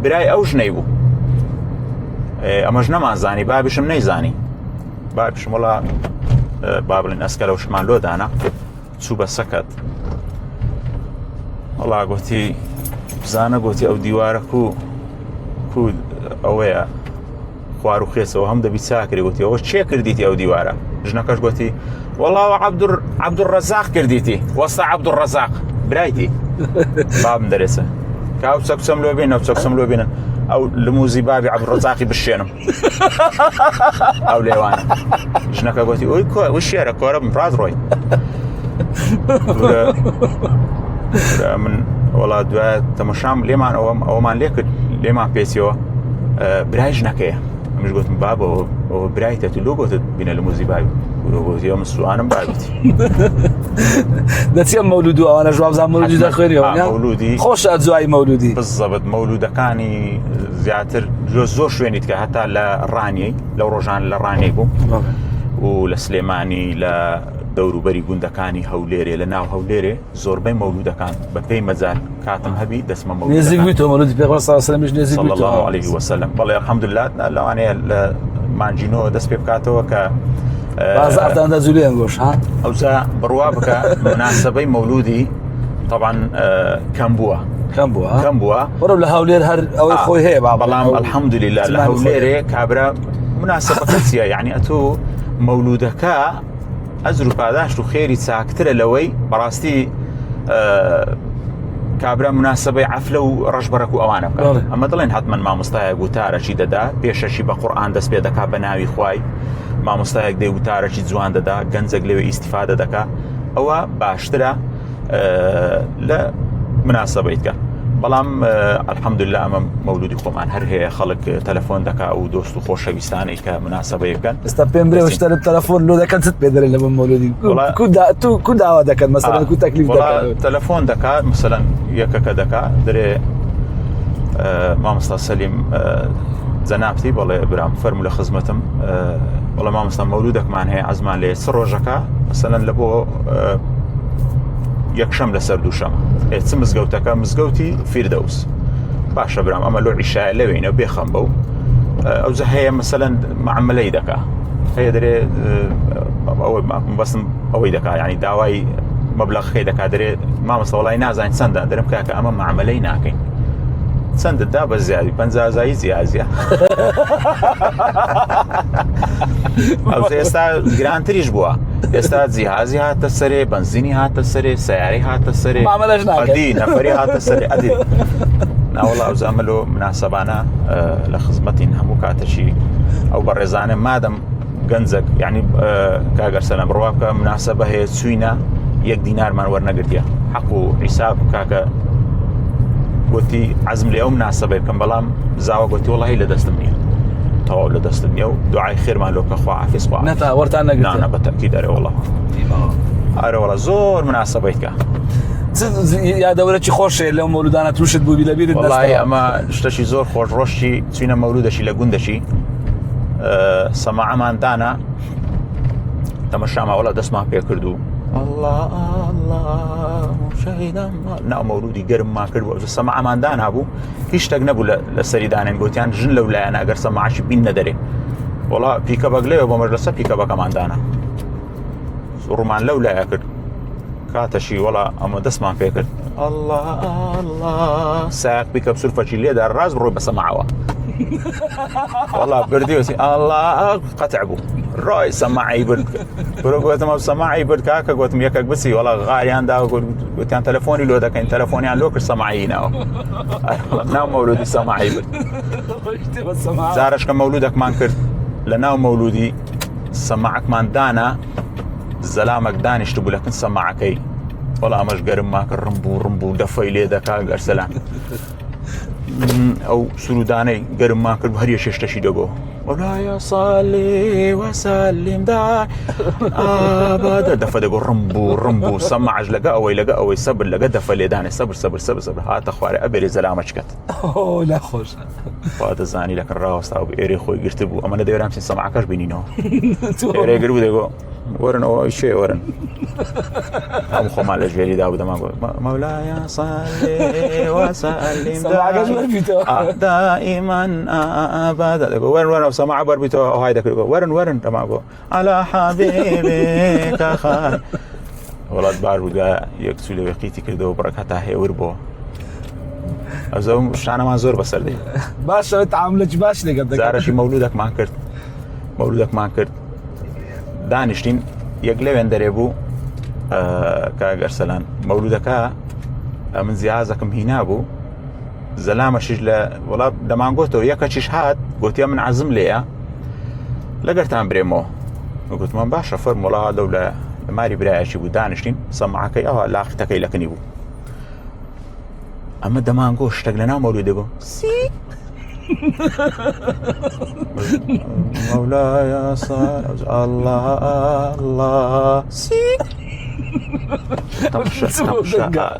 برای ئەو ژنەی بوو ئەمەش نەمانزانی بابشم نەیزانی بابشم وڵا با بڵێن ئەسکەرە وشمان لۆ دانا چوو بە سەکەت وەڵا گوتی بزانە گوتی ئەو دیوارە کو کو ئەوەیە خوار و خێسەوە هەم دەبی چاکری گوتی ئەوە چێ کردیتی ئەو دیوارە ژنەکەش گوتی وەڵاوە عەبدور عەبدولڕەزاق کردیتی وەستا عەبدولڕەزاق برایتی بابم دەرێسە کاو چەکچەم لۆ بێنە چەکچەم لۆ بێنن ئەو لموزی بابی عەبدولڕەزاقی بشێنم ئەو لێوانە ژنەکە گوتی ئۆی وشێرە کۆرە بم ڕاست ڕۆی من وەڵا دوای تەمەشام لێمان ئەوەم ئەومان لێ کرد لێمان پێچیەوە برای ژنەکەیە منش گوتم بابە ئەوە برایتە تو لۆ گوتت بینە لە موزی باوی گوتی ئەمە سوانم باویتی
دەچێ مەولود و ئەوانە جوابزان مەولودی دەخوێنیەوە
مەولودی
خۆشە جوای مەولودی
بزەبت مەولودەکانی زیاتر زۆر شوێنیت کە هەتا لە ڕانیەی لەو ڕۆژان لە ڕانیەی بوو و لە سلێمانی لە دەوروبەری گوندەکانی هەولێرێ لە ناو هەولێرێ زۆربەی مەولودەکان بە پێی مەجال کاتم هەبی دەستمە
مەولودەکان. نزیک بووی تۆ مەولودی پێغەمبەر صلی الله علیه و سلم نزیک
بووی الله علیه و سلم بەڵێ الحمدلله لەوانەیە لە مانجینەوە دەست پێ بکاتەوە کە
بازاڕتان دەجولێن گۆش ها
ئەوجا بڕوا بکە مناسبەی مەولودی طبعا کەم بووە
کەم بووە
کەم بووە
وەرە لە هەولێر هەر ئەوەی خۆی هەیە با
بەڵام الحمدلله لە هەولێرێ کابرا مناسبەکە چییە یعنی ئەتۆ مەولودەکە ئەجر و پاداشت و خێری چاکترە لەوەی بەڕاستی کابرا مناسبەی عفلە و ڕەشبەرەک و ئەوانە بکات ئەمە دەڵێن حتمما مامۆستایە گوتارەکی دەدا پێشەکی بە قورآن دەست پێ دەکا بە ناوی خوای مامۆستایەک دێ وتارەکی جوان دەدا گەنجێک لەوێ ئیسیفادە دەکا ئەوە باشترە لە مناسبەیت کە بەڵام الحەمدلله ئەمە مەولودی خۆمان هەر هەیە خەڵک تەلەفۆن دەکا و دۆست و خۆشەویستانەی کە مناسبەیە بکەن
ئێستا پێم برێ شتە تەلەفۆن لۆ دەکەن چت پێ دەرێ لە بە مەولودی کو دا تو کو داوا دەکەن مەسەلەن کو تەکلیف دەکەن
تەلەفۆن دەکا مەسەلەن یەکەکە دەکا درێ مامۆستا سەلیم جەنابتی بەڵێ برام فەرمو لە خزمەتم وەڵا مامۆستا مەولودێکمان هەیە عەزمان لێ چ ڕۆژەکە مەسەلەن لە بۆ یەکشەم لەسەر دووشەم ئێ چ مزگەوتەکە مزگەوتی فیردەوس باشە برام ئەمە لۆ عیشایە لەوێینە بێخەم بەو ئەوجا هەیە مەسەلەن معاملەی دەکا هەیە دەرێ ئەوەی بەسم ئەوەی دەکا یعنی داوای مەبلەغەکەی دەکا دەرێ مامۆستا وڵی نازانین چەندە دەرم کاکە ئەمە معاملەی ناکەین چەندت دا بە زیادی پەنجازایی زیازیە ئەو ئێستا گرانتریش بووە ئێستا جیهازی هاتە سەرێ بنزینی هاتە سەرێ سیارەی هاتە سەرێ ئەدی نەفەری هاتە سەرێ ئەدی ناوەڵا ئەو زامەلۆ مناسبانە لە خزمەتین هەموو کاتەشی ئەو بەڕێزانە مادەم گەنجەک یعنی کاگەر سەلام بڕوا بکە مناسبە هەیە چوینە یەک دینارمان وەرنەگرتیە حەق و حیساب کاکە گوتی عەزم لێ ئەو مناسبەی بکەم بەڵام زاوە گوتی وەڵی لە دەستم نییە تەواو لە دەستم نییە و دوعای خێرمان لۆ کە خوا عافیز خوا
نەتا وەرتان نەگرتیە
نا بە تەکید ئەرێ وەڵا ئەرێ وەڵا زۆر مناسبەی کە.
یادەوەرەکی خۆشێ لەو مەولودانە تووشت بووبی لە بیرت
وڵی ئەمە شتەشی زۆر خۆش ڕۆشتی چوینە مەولودەشی لە گوندەشی سەماعەمان دانا تەمەشاما وڵا دەستمان پێ کرد و ناو مەولودی گەرممان کرد بۆ سەماعەمان دانا بوو هیچ شتێک نەبوو لە سەری دانێن گوتیان ژن لەو لایەن ئەگەر سەماعشی بین نەدەرێ وڵا پیکە بەگلەوە بۆ مەجلسە پیکە بەکەمان دانا ڕوومان لەو لایە کرد کاتەشی وەڵا ئەمە دەستمان پێ کرد الله الله ساق پیکە سورفەکی لێدا ڕاست بڕۆی بەسەماوە وەڵا بردیوسی الله قەتع بوو ڕای سەماعی برد برو گوتم ئەو سەماعی برد کاکە گوتم یەکێک بچی وەڵا غاریان دا گوتیان تەلەفۆنی لۆ دەکەین تەلەفۆنیان لۆ کرد سەماعی ناوە ناو مەولودی سەماعی برد جارشکە مەولودەکمان کرد لە ناو مەولودی سەماعەکمان دانا زەلامەک دانیشت بوو لەکن سەماعەکەی وەڵا ئەمەش گەرم ماکە ڕم بوو ڕم بوو دەفەی لێ دەکا گەرسەلام ئەو سرودانەی گەرممان کرد هەر یەکێ شتەشی دەگۆ ولاە سالی وسلم دا ئابادە دەفە دەگۆ ڕم بوو ڕم بوو سەماعش لەگە ئەوەی لەگە ئەوەی سەبر لەگە دەفە لێدانێ سەبر سەبر سەبر سەبر هاتە خوارێ ئەبێرێ زەلامەچکەت
لا خۆش
خوا دەزانی لەکن ڕاوەستا بوو ئێرەی خۆی گرتبوو ئەمە لە دەوێرام چین سەماعەکەش بینینەوە ئێرەی گربوو دەگۆ وەرنەوە شێ وەرن هەم خۆمان لە ژێری دا بوو دەمان گوت مولاي صل وسلم
سەماعەکەش وەربیتەوە.
دائما ابدا دەگۆ وەرن وەرن سەماعە بەربیتەوە ئەوهای دەکرد وەرن وەرن دەمان گۆ على حبيبك خير وڵات بار بوو دوای یەک چوو لەوێ قیتی کردەوە بڕەک هەتا هێور بۆ ئەزە شانەمان زۆر بەسەر دێ
باشە تعاملێکی باش لەگەڵ دەکات
جارەشی مەولودێکمان کرد مەولودێکمان کرد دانیشتین یەک لەوێن دەرێ بوو کاک ئەرسەلان مەولودەکە ئەمن زیازەکەم هینا بوو زەلامەشیش لە وڵا دەمانگۆتەوە یەکەچیش هات گوتیا من عەزم لێیە لەگەرتان برێمەوە گوتمان باشە فەرموڵا لەو لە ماری برایەکی بوو دانیشتین سەماعەکەی ئەوە لاقتەکەی لەکنی بوو ئەمە دەمانگۆ شتێک لە ناو مەولوی دەگۆ سی مولاي صل الله الله سی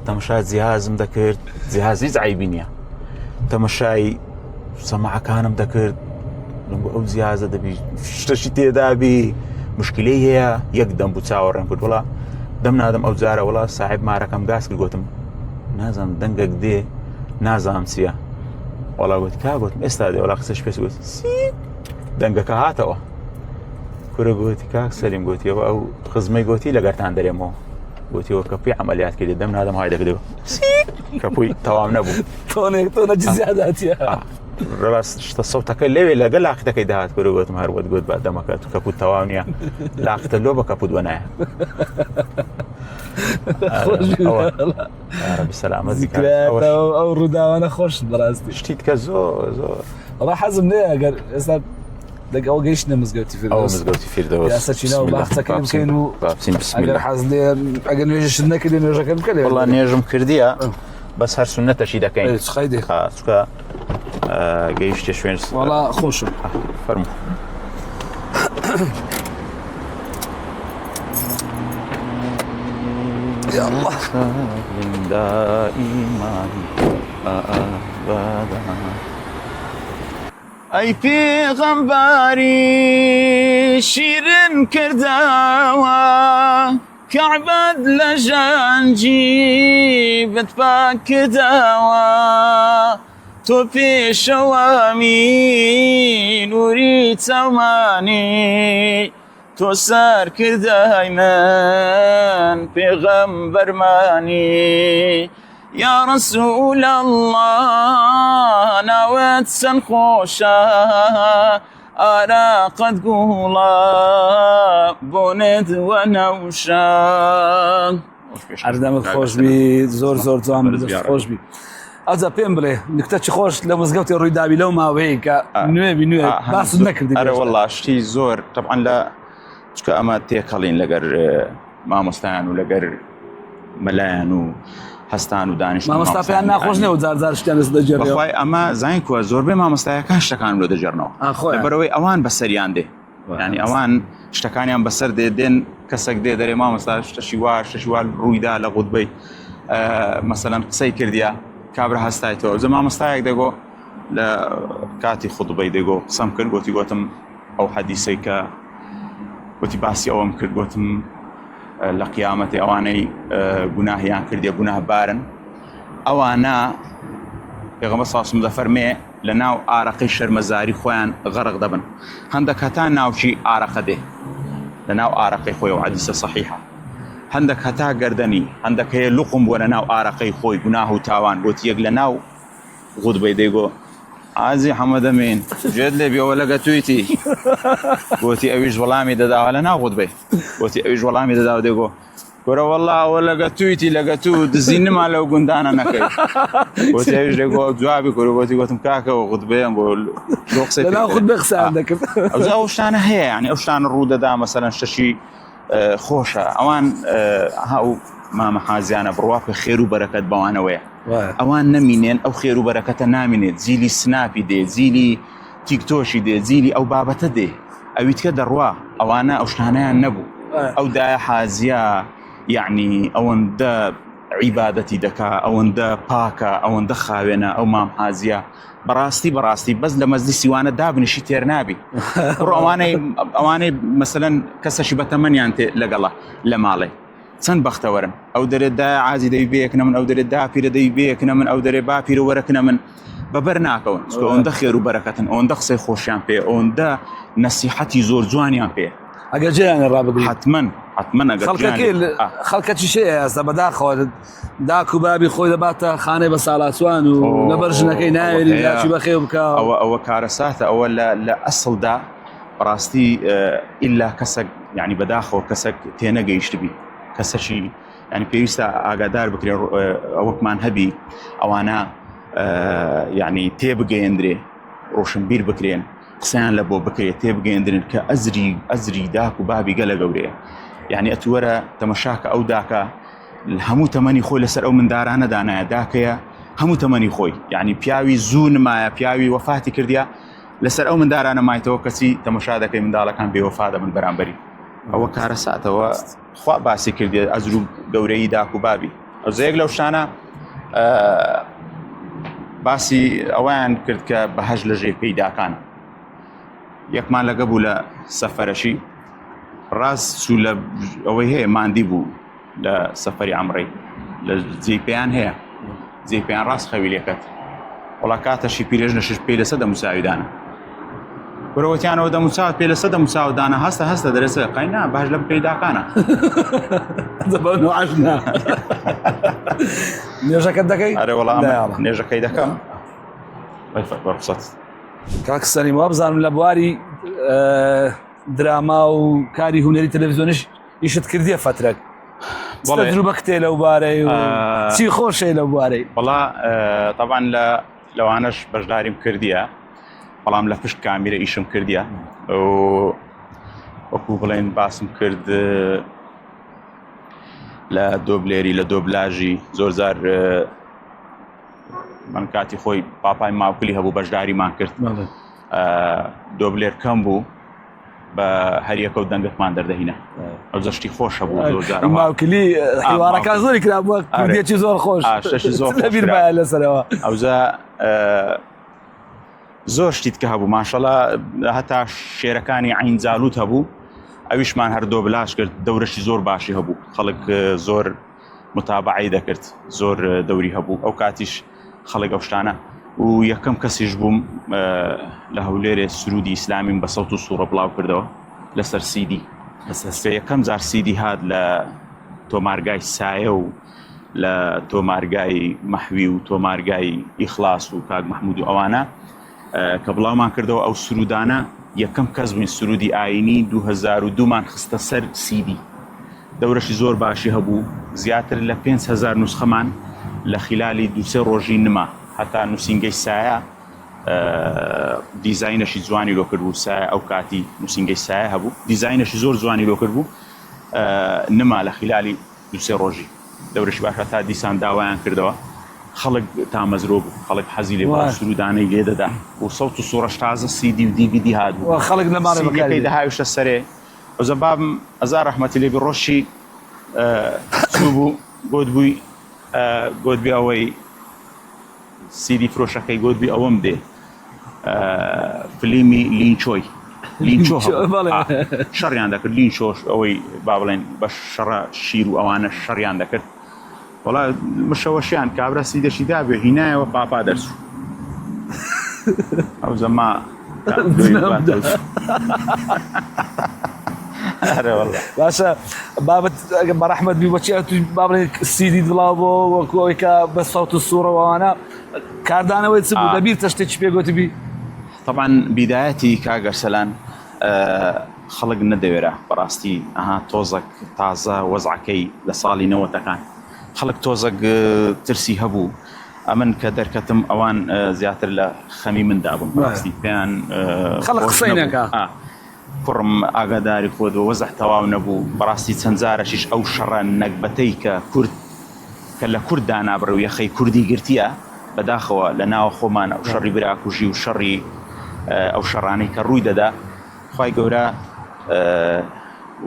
تەمەشا جیهازم دەکرد جیهاز هیچ عیبی نییە تەمەشای سەماعەکانم دەکرد ئەو جیازە دەبی شتەشی تێدابی مشکلەی هەیە یەک دەم بوو چاوەڕێم کرد وڵا دەم نادەم ئەو جارە وڵا ساحب مارەکەم گاز کرد گوتم نازانم دەنگێک دێ نازانم چییە وەڵا گوت کا گوتم ئێستا دێ وڵا قسەش پێ گوت دەنگەکە هاتەوە کورە گوتی کاک سەلیم گوتیەوە ئەو خزمەی گوتی لەگەرتان دەرێمەوە گوتیەوە کە پێی عملیات کردی دەم نادەم های دەکردەوە کەپووی تەواو نەبوو
تۆنێک تۆ نەجی زیاداتیە
ڕاست شتە سەوتەکە لەوێ لەگە لاقتەکەی داهات کورە گوتم هەر وەت گوت بە دەمەکە تو کەپوت تەواو نییە لاقتە لۆ بە کەپوت وەنایە سەلامەت
ئەو ڕووداوانە خۆش بەڕاستی
شتی کە زۆر زۆر
وەڵا حەزم لێ ئەگەر ئێستا دەگەڵ گەیشتنە مزگەوتی
فردەوس مزگەوتی فردەوس
یاسا چینەوە باخچەکە بکەین و
بابچین بسم
ئەگەر
الله
حەز لێ ئەگەر نوێژیشت نەکردی نوێژەکە بکە لێ
وەڵا نوێژم کردیە بەس هەر سوننەتەشی دەکەین
ئێ، چ قەیدێ؟
ها، چونکە گەیشتە شوێن
وەڵا خۆشم
فەرموو
یا الله
دائما أبدا ئەی پێغەمباری شیرن کردەوە کەعبەت لە ژەنجی بت پاک کردەوە تۆ پێشەوامی نوری چاومانی تۆ سەرکردای من پێغەمبەرمانی یا رسول الله ناوت چەند خۆشە ئاراقت گوڵە بۆنت وەنەوشە
هەردەمت خۆشبی زۆر زۆر جوان خۆشبی ئەجا پێم بڵێ نکتە چ خۆش لە مزگەوتی ڕووی داوی لەو ماوەیە کە نوێبی نوێ باس نەکردی
ئەرە وەڵا شتی زۆر طبعا لە چکە ئەمە تێکەڵین لەگەر مامۆستایان و لەگەر مەلایان و هەستان و دانیشت
مامۆستا پێیان ناخۆش نیە و جار جار شتیان لەسەر دەگێڕێەوە
بەخوای ئەمە زانین کووە زۆربەی مامۆستایەکان شتەکان لۆ دەگێڕنەوە لەبەرئەوەی ئەوان بەسەریان دێ یعنی ئەوان شتەکانیان بەسەر دێ دێن کەسێک دێ دەرێ مامۆستا شتەشی وا شتەشی وا ڕوویدا لە غوتبەی. مەسەلەن قسەی کردیا کابرا هەستایتەوە ئەوجا مامۆستایەک دەگۆ لە کاتی خوتبەی دەگۆ قسەم کرد گۆتی گۆتم ئەو حەدیسەی کە گوتی باسی ئەوەم کرد گۆتم لە قیامەتی ئەوانەی گوناهیان کردیە گوناه بارن ئەوانە پێغەمبەر ساسم دەفەرمێ لە ناو ئارەقەی شەرمەزاری خۆیان غەرق دەبن هەندەک هەتا ناوکی ئارەقە دێ لە ناو ئارەقەی خۆی و حەدیسە سەحیحە هەندەک هەتا گەردەنی هەندەک هەیە لوقم بووە لە ناو ئارەقەی خۆی گوناه و تاوان گوتی یەک لە ناو غوتبەی دەیگۆ عازی حەمەدەمین گوێت لێ بێ ئەوە لەگە تویتی گوتی ئەویش وەڵامی دەداوە لە ناو غوتبەی گوتی ئەویش وەڵامی دەداوە دەیگۆ کورە وەڵا ئەوە لەگە تویتی لەگە تو دزی نما لەو گوندانە نەکەی گوتی ئەویش دەیگۆ جوابی کورە گوتی گوتم کاکە ئەوە غوتبەیەم بۆ لۆ قسەی
لە ناو
پێ
غوتبە قسەیان دەکرد
ئەوجا ئەو شتانە هەیە یعنی ئەو شتانە ڕوو دەدا مەسەلەن شتەشی خۆشە ئەوان ئەو مامە حازیانە بڕوا کە خێر و بەرەکەت بەوانەوەیە ئەوان نەمینێن ئەو خێر و بەرەکەتە نامینێت جیلی سناپی دێ جیلی تیکتۆشی دێ جیلی ئەو بابەتە دێ ئەویتکە دەڕوا ئەوانە ئەو شتانیان نەبوو ئەو دایە حازیە یعنی ئەوەندە عیبادەتی دەکا ئەوەندە پاکە ئەوەندە خاوێنە ئەو مام حازیە بەڕاستی بەڕاستی بەس لە مەجلیسی وانە دابنیشی تێر نابی بڕۆ ئەوانەی ئەوانەی مەسەلەن کەسەشی بەتەمەنیان تێ لەگەڵە لە ماڵێ چەند بەختەوەرن ئەو دەرێت دا عازی دەی بێکنە من ئەو دەرێت داپیرە دەی بێکنە من ئەو دەرێ باپیرە وەرەکنە من بەبەر ناکەون چونکە ئەوەندە خێر و بەرەکەتن ئەوەندە قسەی خۆشیان پێ ئەوەندە نەسیحەتی زۆر جوانیان پێ
ئەگەر جێیان ڕابگری
حتمما حتمما ئەگەر
خەڵکەکەی خەڵکە چی شەیە ئێستا بەداخەوە داک و بابی خۆی دەباتە خانەی بە ساڵاچوان و لەبەر ژنەکەی ناوێری داکی بەخێو بکە
ئەوە ئەوە کارەساتە ئەوە لە لە ئەسڵدا بەڕاستی ئللا کەسێک یعنی بەداخەوە کەسێک تێنەگەیشتبی کەسەکی ینی پێویستە ئاگادار بکرێ ئەوەکمان هەبی ئەوانە یعنی تێبگەیەندرێ ڕۆشنبیر بکرێن قسەیان لە بۆ بکرێت تێبگەیەندرن کە ئەزری ئەزری داک و بابی گەلە گەورەیە یعنی ئەتوەرە تەمەشاکە ئەو داکە هەموو تەمەنی خۆی لەسەر ئەو مندارانە دانایە داکەیە هەموو تەمەنی خۆی یعنی پیاوی زوو نمایە پیاوی وەفاتی کردیا لەسەر ئەو مندارانە مایتەوە کەچی تەمەشا دەکەی منداڵەکان بێوەفا دەبن بەرامبەری ئەوە کارەساتەوە خوا باسی کردێ ئەزر و گەورەی داک و بابی ئەو زەیەک لەو شتانە باسی ئەویان کرد کە بەهەش لە ژێر پێی داکانە یەکمان لەگە بوو لە سەفەرەشی ڕاست چوو لە ئەوەی هەیە ماندی بوو لە سەفەری عەمرەی لە جێی پێیان هەیە جێی پێیان ڕاست خەوی لێکەت وڵا کاتەشی پیرێژ نەشش پێی لەسەر دەموچاوی دانا کورەوەتیانەوە دەموچاو پێ لەسەر دەموچاو دانا هەستە هەستە دەرێسە قەی نا باش لەم پێی داکانە
نوێژەکەت دەکەی
ئەرێ وەڵام نوێژەکەی دەکەم ڕخسەت
کاک سەلیم وابزانم لە بواری دراما و کاری هونەری تەلەڤیزیۆنیش ئیشت کردیە فەترەک تەجروبە کتێ لەو بارەی و چی خۆشەیە لەو بارەی
وەڵا تەبان لە لەوانەش بەشداریم کردیە بەڵام لە پشت کامیرە ئیشم کردیە وەکو بڵێن باسم کرد لە دۆبلێری لە دۆبلاژی زۆر جار من کاتی خۆی پاپای ماوکلی هەبوو بەشداریمان کرد دۆبلێر کەم بوو بە هەریەکە و دەنگەکمان دەردەهینە ئەو زەشتی خۆشە بوو زۆر جار
ماوکلی حیوارەکان زۆری کرا بووە کوردیەکی زۆر خۆش
شتێکی زۆر
لە بیر مایە لەسەرەوە
ئەوجا زۆر شتیت کە هەبوو ماشەڵا هەتا شێرەکانی عین جالوت هەبوو ئەویشمان هەر دۆبلاش کرد دەورەشی زۆر باشی هەبوو خەڵک زۆر متابعەی دەکرد زۆر دەوری هەبوو ئەو کاتیش خەڵک ئەو شتانە و یەکەم کەسیش بووم لە هەولێرێ سرودی ئیسلامیم بە سەوت و سوڕە بڵاو کردەوە لەسەر سیدی کە یەکەم جار سیدی هات لە تۆمارگای سایە و لە تۆمارگای مەحوی و تۆمارگای ئیخلاص و کاک مححمود و ئەوانە کە بڵاومان کردەوە ئەو سرودانە یەکەم کەس بووین سرودی ئاینی 2002 مان خستە سەر سیدی دەورەشی زۆر باشی هەبوو زیاتر لە 5000 نوسخەمان لە خلالی دوسێ ڕۆژی نما هەتا نووسینگەی سایە دیزاینەشی جوانی لۆ کرد بوو سایە ئەو کاتی نووسینگەی سایە هەبوو دیزاینەشی زۆر جوانی لۆ کرد بوو نما لە خلالی دوو سێ ڕۆژی دەورەشی باشە تا دیسان داوایان کردەوە خەڵک تامەزرۆ بوو خەڵک حەزی لێ بوو سرودانەی لێ دەدا و سەوت و سوڕەش تازە سیدی و دیڤیدی هات بوو
خەڵک لە ماڵێ
سیدیەکەی دەهاویشتە سەرێ ئەوجا بابم ئەزار ڕەحمەتی لێ بی ڕۆشی چوو بوو گۆت بووی. گۆتبی ئەوەی سیدی فرۆشەکەی گۆتبی ئەوەم دێ فلیمی لینچۆی لینچۆ شەڕیان دەکرد لینچۆش ئەوەی با بڵێن بە شەڕە شیر و ئەوانە شەڕیان دەکرد وەڵا مشەوەشیان کابرا سیدەشی دابێ هینایەوە پاپا دەرچوو ئەو زەما
باشە بابەت بەڕەحمەت بی بۆچی ئەتو با بڵێن سیدی بڵاو بۆ وەکو ئەوەی کە بە سەوت و سوڕەوەوانە کاردانەوەی چ بوو لەبیر تەشتێکی پێ گوتبی
طبعا بیدایەتی کاک ئەرسەلان خەڵک نەدەوێرا بەڕاستی ئەها تۆزەک تازە وەزعەکەی لە ساڵی نەوەتەکان خەڵک تۆزەک ترسی هەبوو ئەمن کە دەرکەتم ئەوان زیاتر لە خەمی من دابوون بەڕاستی پێیان
خەڵک قسەی نەکا
کوڕم ئاگاداری خۆت بە وەزع تەواو نەبوو بەڕاستی چەند جارەشیش ئەو شەڕە نەگبەتەی کە کورد کە لە کورد دانابڕێ و یەخەی کوردی گرتیە بەداخەوە لە ناوە خۆمان ئەو شەڕی براکوژی و شەڕی ئەو شەڕانەی کە ڕووی دەدا خوای گەورە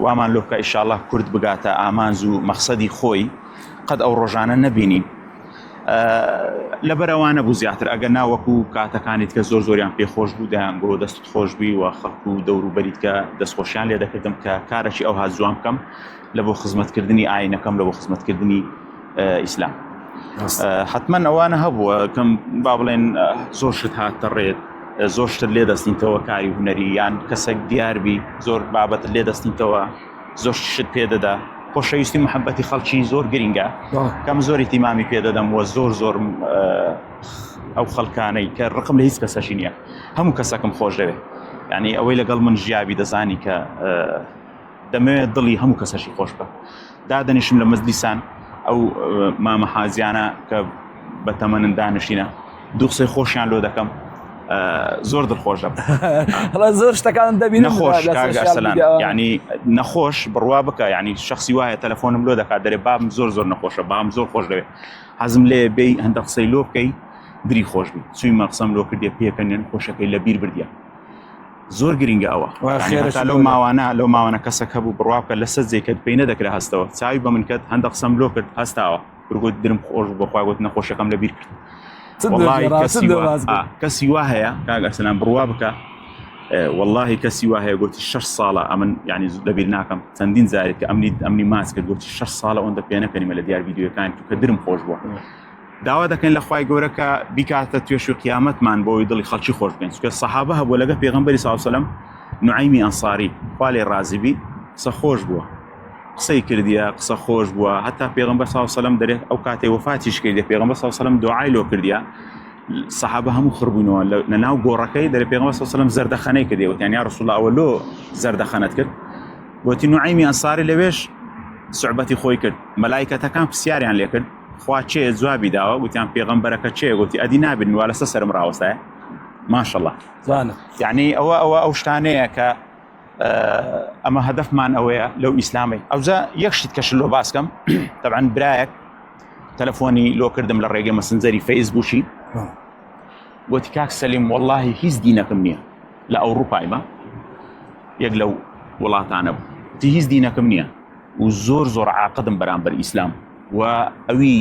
وامان لۆ بکە ئیشاڵە کورد بگاتە ئامانج و مەخسەدی خۆی قەت ئەو ڕۆژانە نەبینین لەبەرئەوانە بوو زیاتر ئەگەر نا وەکو کاتەکانی تکە زۆر زۆریان پێ خۆش بوو دەیان گۆ دەستت خۆش بی و خەڵک و دەوروبەری تکە دەستخۆشیان لێ دەکردم کە کارێکی ئەوها جوان بکەم لە بۆ خزمەتکردنی ئاینەکەم لە بۆ خزمەتکردنی ئیسلام حتمما ئەوانە هەبووە کەم با بڵێن زۆر شت هاتە ڕێت زۆر شتت لێ دەستینتەوە کاری هونەری یان کەسێک دیاربی زۆر بابەت لێ دەستینتەوە زۆر شت پێ دەدا خۆشەویستی محبەتی خەڵکی زۆر گرنگە کەم زۆر ئیتیمامی پێ دەدەم وە زۆر زۆر ئەو خەڵکانەی کە ڕقم لە هیچ کەسەشی نییە هەموو کەسەکەم خۆش دەوێت یعنی ئەوەی لەگەڵ من ژیابی دەزانی کە دەمەوێت دڵی هەموو کەسەشی خۆش بکەم دادەنیشم لە مەجلیسان ئەو مامە حازیانە کە بە تەمەنن دانیشتینە دوو قسەی خۆشیان لۆ دەکەم زۆر دڵخۆش دەبم
هەڵا زۆر شتەکان دەبینم
نەخۆش کاک ئەرسەلان یعنی نەخۆش بڕوا بکە یعنی شخصی وایە تەلەفۆنم لۆ دەکات دەرێ بابم زۆر زۆر نەخۆشە بام زۆر خۆش دەوێت حەزم لێ بێی هەندە قسەی لۆ بکەی دری خۆش بی چوویمە قسەم لۆ کردێ پێکەنێن خۆشەکەی لە بیر بردیە زۆر گرنگە ئەوە لەو ماوانە لەو ماوانە کەسەک هەبوو بڕوا بکە لەسەر جێکەت پێی نەدەکرا هەستەوە چاوی بە من کەت هەندە قسەم لۆ کرد هەستاوە گوت درم خۆش بۆ خوا گوت نەخۆشەکەم لە بیر کرد کەسی وا هەیە کاک ئەرسەلان بڕوا بکە واللهی کەسی وا هەیە گوتی شش ساڵە ئەمن یعنی لەبیر ناکەم چەندین جارێک کە ئەمنی ئەمنی ماچ کرد گوتی شش ساڵە ئەوەندە پێ نەکەنیمە لە دیار ڤیدیۆکان کە درم خۆش بووە داوا دەکەین لە خوای گەورە کە بیکاتە توێش و قیامەتمان بۆ ئەوەی دڵی خەڵکی خۆش بکەین چونکە سەحابە هەبووە لەگە پێغەمبەری صلی الله علیه و سلم نوعەیمی ئەنصاری خوا لێ ڕازی بی قسە خۆش بووە قسەی کردیە قسە خۆش بووە هەتا پێغەمبەر صلی الله علیه و سلم دەرێ ئەو کاتێ وەفاتیش کردیە پێغەمبەر صلی الله علیه و سلم دوعای لۆ کردیە سەحابە هەموو خڕبوونەوە لە ناو گۆڕەکەی دەرێ پێغەمبەر صلی الله علیه و سلم زەردەخەنەی کردی وتیان یا رسول الله ئەوە لۆ زەردەخەنەت کرد گوتی نوعەیمی ئەنصاری لەوێش سوعبەتی خۆی کرد مەلایکەتەکان پرسیاریان لێکرد خوا کێیە جوابی داوە گوتیان پێغەمبەرەکە کێیە گوتی ئەدی نابین وا لەسەر سەرم ڕاوەستایە ماشەڵڵا
زانە
یعنی ئەوە ئەوە ئەو شتانەیە کە ئەمە هەدەفمان ئەوەیە لەو ئیسلامی ئەوجا یەک شت کەش لۆ باسکەم طبعا برایەک تەلەفۆنی لۆ کردم لە ڕێگەی مەسنجەری فەیسبووکی گوتی کاک سەلیم واللهی هیچ دینەکەم نییە لە ئەوروپایمە یەک لەو وڵاتانە بوو هیچ دینەکەم نییە و زۆر زۆر عاقدم بەرامبەر ئیسلام و ئەوی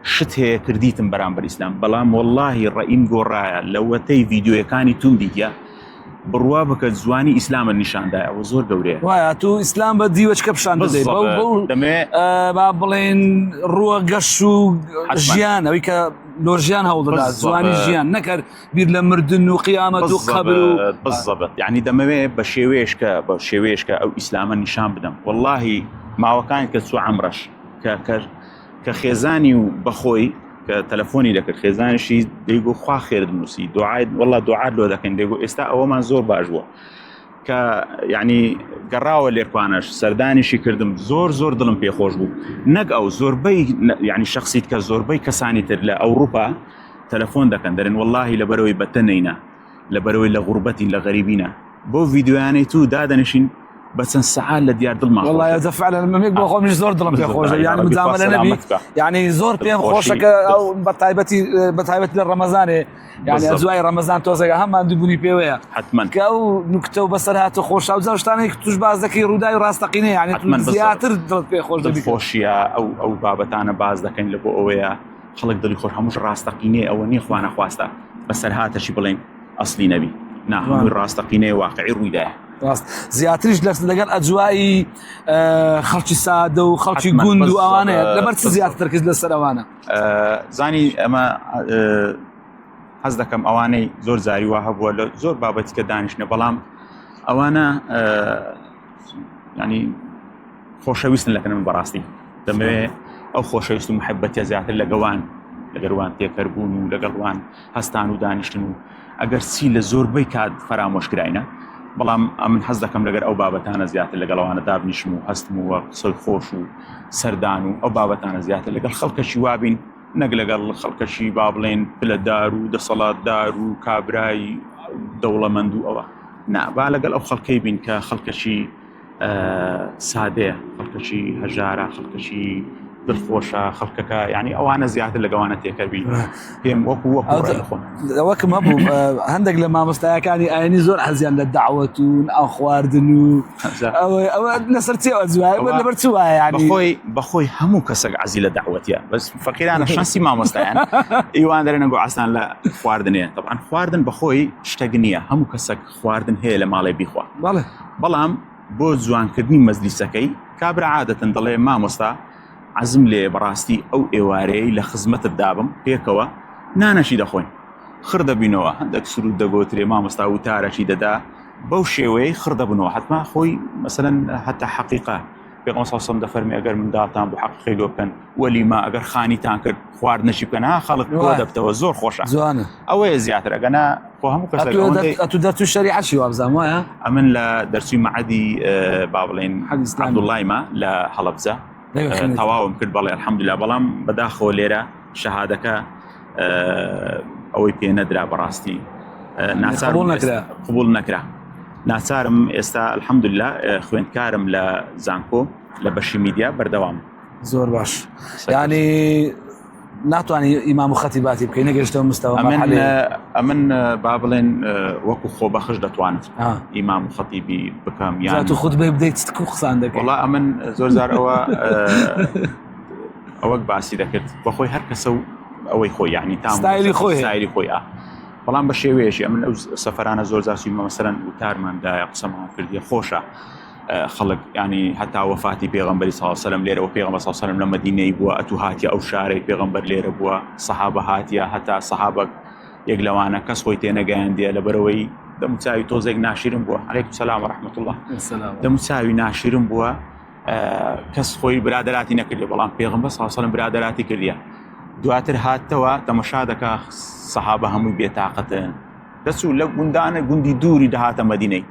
شت هەیە کردیتم بەرامبەر ئیسلام بەڵام واللهی ڕەئیم گۆڕایە لەوەتەی ڤیدیۆیەکانی توم دیتە بڕوا بکە جوانی ئیسلامە نیشاندایە ئەوە زۆر گەورەیە
وایە تو ئیسلام بە دیوەچکە پیشان دەدەی بەو بەو
دەمێ
با بڵێن ڕووە گەش و ژیان ئەوی کە لۆ ژیان هەوڵدەدا جوانی ژیان نەکرد بیر لە مردن و قیامەت و قەبر و
بالضبط یعنی دەمەوێ بە شێوەیەشکە بە شێوەیەشکە ئەو ئیسلامە نیشان بدەم واللهی ماوەکان کە چوو عەمرەش کە کە کە خێزانی و بەخۆی کە تەلەفۆنی دەکرد خێزانیشی دەیگو خوا خێرت نووسی دوعای والله دوعات لۆ دەکەین دەیگو ئێستا ئەوەمان زۆر باش بووە کە یعنی گەڕاوە لێرکوانەش سەردانیشی کردم زۆر زۆر دڵم پێخۆش بوو نەک ئەو زۆربەی یعنی شخصیت کە زۆربەی کەسانی تر لە ئەوروپا تەلەفۆن دەکەن دەرێن وەڵاهی لەبەرەوەی بەتەنینە لەبەرەوەی لە غوربەتین لە غەریبینە بۆ ڤیدیۆیانەی تو دادەنیشین. بە چەند سەعات لە دیار دڵمان
والله
خۆشە.
يا فعلا مەمێک بۆ خۆمیش زۆر دڵم پێ خۆشە یعنی
ڕەبی خوا
مجاملە نەبی
سەلامەت بکە.
یعنی زۆر پێم
دڵخۆشی،
خۆشە کە ئەو
دڵ-
بە تایبەتی بە تایبەتی لە ڕەمەزانێ یعنی
بالضبط.
ئەجوای ڕەمەزان تۆزێکە هەمان دووبوونی پێوەیە
حتما
کە ئەو نوکتە و بەسەرهات و خۆشە و زۆر شتانێک توش باز دەکەی ڕووداوی ڕاستەقینە یعنی
حتما بالضبط.
زیاتر دڵت پێ خۆش دەبی
دڵخۆشیە ئەو ئەو بابەتانە باز دەکەین لە بۆ ئەوەیە خەڵک دڵی خۆش هەمووش ڕاستەقینەیە ئەوە نییە خوا نەخواستە بەسەرهاتەشی بڵێن ئەسلی نەبی نا هەمووی ڕاستەقینەیە واقعی ڕوویدایە
ڕاست زیاتریش لە لەگەڵ ئەجوایی خەڵکی سادە و خەڵکی
حتما
گوند و
بالضبط.
ئەوانەیە لەبەر چ
بالضبط.
زیاتر تەرکیز لەسەر ئەوانە
زانی ئەمە حەز دەکەم ئەوانەی زۆر زاری وا هەبووە لە زۆر بابەتی کە دانیشتنە بەڵام ئەوانە ینی خۆشەویستن لەکەن من بەڕاستی دەمەوێ ئەو خۆشەویست و محبەتە زیاتر لەگەوان لەگەروان تێکەربوون و لەگەڵوان هەستان و دانیشتن و ئەگەر چی لە زۆربەی کات فەرامۆشکراینە بەڵام ئەمن حەز دەکەم لەگەر ئەو بابەتانە زیاتر لەگەڵوانە دابنیشم و هەستم و قسەی خۆش و سەردان و ئەو بابەتانە زیاتر لەگەڵ خەڵکەشی وابین نەک لەگەڵ خەڵکەشی با بڵێن پلەدار و دەسەڵاتدار و کابرای دەوڵەمەند و ئەوە نا با لەگەڵ ئەو خەڵکەی بین کە خەڵکەشی سادەیە خەڵکەشی هەژارە خەڵکەشی دڵخۆشە خەڵکەکە یعنی ئەوانە زیاتر لەگەوانە تێکەبی پێم وەکو وەکو خۆم
وەکم هەبوو هەندێک لە مامۆستایەکانی ئاینی زۆر حەزیان لە داوەت و ئەو خواردن و ئەوە لەسەر چی لەبەر چ وایە
ینی خۆی بەخۆی هەموو کەسێک عزی لە داوەتە بەس فەقیرانە شانسی مامۆستایان ئیوان دەرێنە گۆ ئاسان لە خواردنێ طبعا خواردن بەخۆی شتێک نییە هەموو کەسێک خواردن هەیە لە ماڵێ بیخوا
بەڵێ
بەڵام بۆ جوانکردنی مەجلیسەکەی کابرا عادەتەن دەڵێ مامۆستا عەزم لێ بەڕاستی ئەو ئێوارەیەی لە خزمەتت دابم پێکەوە نانەشی دەخۆین خڕ دەبینەوە هەندێک سرود دەگۆترێ مامۆستا وتارەکی دەدا بەو شێوەیەی خڕ دەبنەوە حتما خۆی مەسەلەن هەتا حەقیقە پێغەمبەر صلی الله علیه و سلم دەفەرمی ئەگەر منداڵتان بۆ حەقیقەی لۆ بکەن وەلیمە ئەگەر خانیتان کرد خواردنەشی بکەن ها خەڵک کۆ دەبتەوە زۆر خۆشە
جوانە
ئەوەیە زیاتر ئەگەنا خۆ هەموو کەس
ئەتو دەرچوو شەریعەشی وابزانم وایە
ئەمن لە دەرچووی مەعەدی با بڵێن عەبدوڵایمە لە هەڵەبجە تەواوم کرد بەڵێ الحەمدلله بەڵام بەداخەوە لێرە شەهادەکە ئەوەی پێ نەدرا بەڕاستی
ناچار نەکرا
قبول نەکرا ناچارم ئێستا الحەمدلله خوێندکارم لە زانکۆ لە بەشی میدیا بەردەوام
زۆر باش ینی ناتوانانی ئیمام و خەتی باتی بکەی نەگەشتەوە مستەوە
ئەمن با بڵێن وەکو خۆ بەخش دەتوانم ئیمام و خەتیبی بکەم
یان تو خود بێ بدەیت کو قسان دەکەی
وڵا ئەمن زۆر زار ئەوە ئەوەک باسی دەکرد بەخۆی هەر کەسە و ئەوەی خۆی یعنی
تا ستایلی خۆی
ستایلی خۆی ئا بەڵام بە شێوەیەشی ئەمن ئەو سەفرانە زۆر زاسی مەسەرەن وتارماندایە قسەمان کردیە خۆشە خەڵک ینی هەتا وەفاتی پێغەمبەری صلی الله علیه و سلم لێرەوە پێغەمبەر صلی الله علیه و سلم لە مەدینەی بووە ئەتو هاتیە ئەو شارەی پێغەمبەر لێرە بووە سەحابە هاتیە هەتا سەحابە یەک لەوانە کەس خۆی تێنەگەیاندیە لەبەرەوەی دەموچاوی تۆزێک ناشیرن بووە علیکم سلام و رحمة الله دەموچاوی ناشیرن بووە کەس خۆی برادراتی نەکردی بەڵام پێغمبەر صلی الله علیه و سلم برادراتی کردیە دواتر هاتەوە تەمەشا دەکا سەحابە هەمووی بێتاقەتن دەچوو لە گوندانە گوندی دووری دەهاتە مەدینەی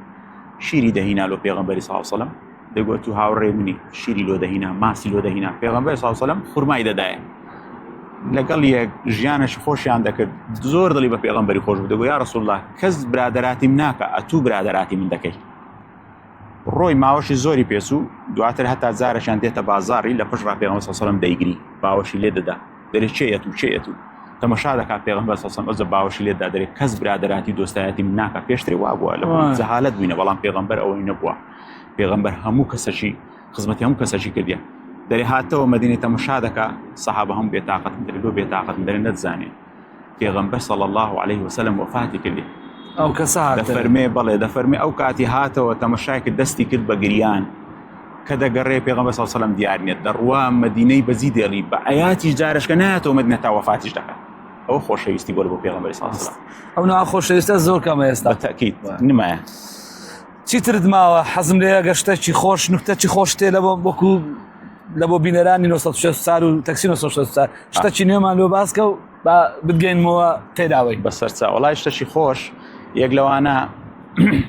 شیری دەهینا لۆ پێغەمبەری صلی الله علیه وسلم دەگوت تو هاوڕێ منی شیری لۆ دەهینا ماسی لۆ دەهینا پێغەمبەر صلی الله علیه وسلم خورمای دەدایە لەگەڵ یەک ژیانش خۆشیان دەکرد زۆر دڵی بە پێغەمبەری خۆش بوو دەگو یا رسول الله کەس برادەراتیم ناکە ئەتوو برادەراتی من دەکەی ڕۆی ماوەشی زۆری پێچوو دواتر هەتا جارەشیان دێتە بازاری لە پشت ڕا پێغەمبەر صلی الله علیه وسلم دەیگری باوەشی لێ دەدا دەرێ کێ ئەتوو کێ ئەتوو تەمەشا دەکات پێغەمبەر صلی الله علیه و باوەشی لێدا دەرێ کەس برادەراتی دۆستایەتی من ناکە پێشترێ وا بووە لە جەهالەت بووینە بەڵام پێغەمبەر ئەوەی نەبووە پێغەمبەر هەموو کەسەکی خزمەتی هەموو کەسەکی کردیە دەرێ هاتەوە مەدینەی تەمەشا دەکا سەحابە هەموو بێتاقەتن دەرێ لۆ بێتاقەتن دەرێ نەتزانێ پێغەمبەر صلی الله علیه وسلم وفاتی کردی
ئەو کەسە
دەفەرمێ بەڵێ دەفەرمێ ئەو کاتی هاتەوە تەمەشای کرد دەستی کرد بە گریان کە دەگەڕێ پێغەمبەر صلی الله علیه وسلم دیار نییە دەڕوا مەدینەی بەجی دێڵی بە ئەیاتیش جارشکە نایەتەوە مەدینە تا وەفاتیش دەکات ئەو خۆشەویستی بۆ بۆ پێغەمبەری صلی الله علیه وسلم
ئەو نا خۆشەویستە زۆر کەمە ئێستا
تەکید نمایە
چیترت ماوە حەزم لێیە گەر شتێکی خۆش نوکتەکی خۆش تێ لە بۆ وەکو لە بۆ بینەرانی 964 و تەکسی 964 شتەکی نوێمان لۆ باسکە و با بتگەینمەوە تێداوەی
بەسەر چا وڵای شتەکی خۆش یەک لەوانە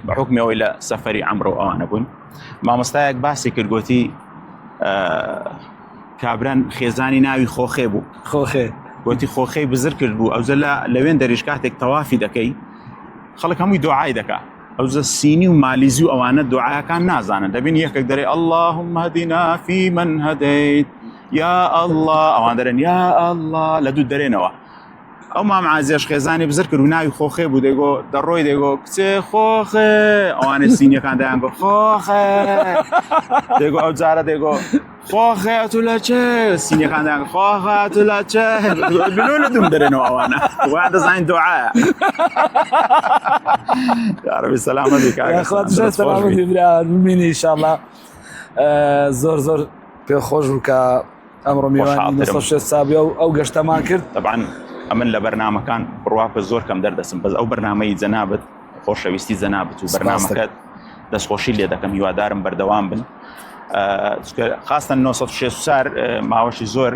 بە حکمی ئەوەی لە سەفەری ئەمڕۆ ئەوانە بوون مامۆستایەک باسی کرد گوتی کابران خێزانی ناوی خۆخێ بوو
خۆخێ
گوتی خۆخەی بزر کرد بوو ئەوجە لە لەوێن دەریش کاتێک تەوافی دەکەی خەڵک هەمووی دوعای دەکا. ئەوزە سینی و مالیزی و ئەوانە دوعاکان نازانن دەبین یەکێک دەرێ اللهم هدنا فی من هدیت یا الله ئەوان دەرێن یا الله لە دوو دەرێنەوە ئەو مام عازێش خێزانی بزر کرد و ناوی خۆخێ بوو دەگۆ دەڕۆی دەگۆ کچێ خۆخێ ئەوانە سینیەکان دایان گۆ خۆخێ دەگۆ ئەو جارە دەگۆ خۆخێ تو لە چێ سینیەکان دایان خۆخە تو لە چێ بلو لە دوم دەرێنەوە ئەوانە وایان دەزانین دوعایە یاڕەبی سەلامەتی کاکە
یاخوا دژە سەلامەتی برا بمینی ئینشاءاللە زۆر زۆر پێ خۆش بوو کە ئەمڕۆ میوانی 960 سابی و ئەو گەشتەمان کرد
طبعا ئەمن لە بەرنامەکان بڕوا بە زۆر کەم دەردەسم بەس ئەو بەرنامەی جەنابت خۆشەویستی جەنابت و بەرنامەکەت دەستخۆشی لێ دەکەم هیوادارم بەردەوام بن خاستن 964 ماوەشی زۆر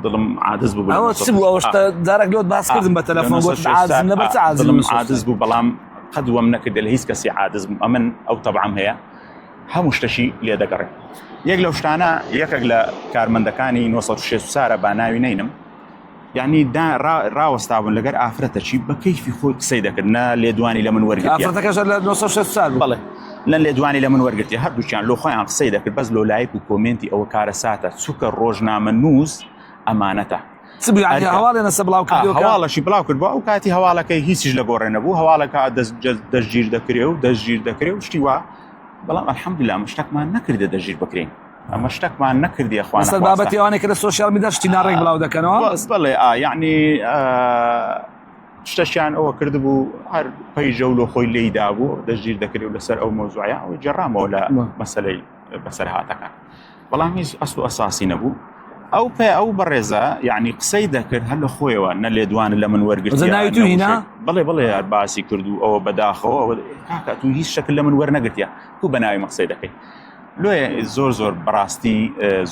دڵم عادز بوو
ئەوە چ بوو ئەوە شتە جارێک لۆت باس کردم بە تەلەفۆن گوتم عاجزم لەبەر چ عاجزم
دڵم عادز بوو بەڵام قەت وەم نەکردە لە هیچ کەسی عادز بووم ئەمن ئەو تەبعەم هەیە هەموو شتەشی لێ دەگەڕێ یەک لەو شتانە یەکێک لە کارمەندەکانی 964 با ناوی نینم یعنی دا ڕاوەستابوون لەگەر ئافرەتەکی بە کەیفی خۆی قسەی دەکرد نە لێدوانی لە من وەرگرت
ئافرەتەکەش لە 964
بەڵێ نە لێدوانی لە من وەرگرتی هەردووکیان لۆ خۆیان قسەی دەکرد بەس لۆ لایک و کۆمێنتی ئەوە کارەساتە چووکە ڕۆژنامە نووس ئەمانەتە
چ بوو یعنی هەواڵێ نەسە بڵاو کردەوە
هەواڵەشی بڵاو کرد بۆ ئەو کاتی هەواڵەکەی هیچیش لە گۆڕێ نەبوو هەواڵەکە دەستگیر دەکرێ و دەستگیر دەکرێ و شتی وا بەڵام الحمدلله ئەمە شتێکمان نەکردە دەستگیر بکرین ئەمە شتێکمان نەکردیە
خوان لەسەر بابەتی ئەوانەی کە لە سۆشیال میدیا شتی ناڕێک بڵاو دەکەنەوە
بەس بەڵێ ئا یعنی شتەشیان ئەوە کردبوو هەر پەیژە و لۆ خۆی لێی دابوو دەستگیر دەکرێت و لەسەر ئەو مۆزوعە ئەو جێڕامەوە لە مەسلەی بەسەرهاتەکان بەڵام هیچ ئەسل و ئەساسی نەبوو ئەو پێ ئەو بەڕێزە یعنی قسەی دەکرد هەر لە خۆیەوە نە لێدوان لە من وەرگرت بڵێ بڵێ هەر باسی کرد و ئەوە بەداخەوە ئەوە کاکە تو هیچ شکل لە من وەرنەگرتیە کو بە ناوی مەقسەی دەکەی لۆیە زۆر زۆر بەڕاستی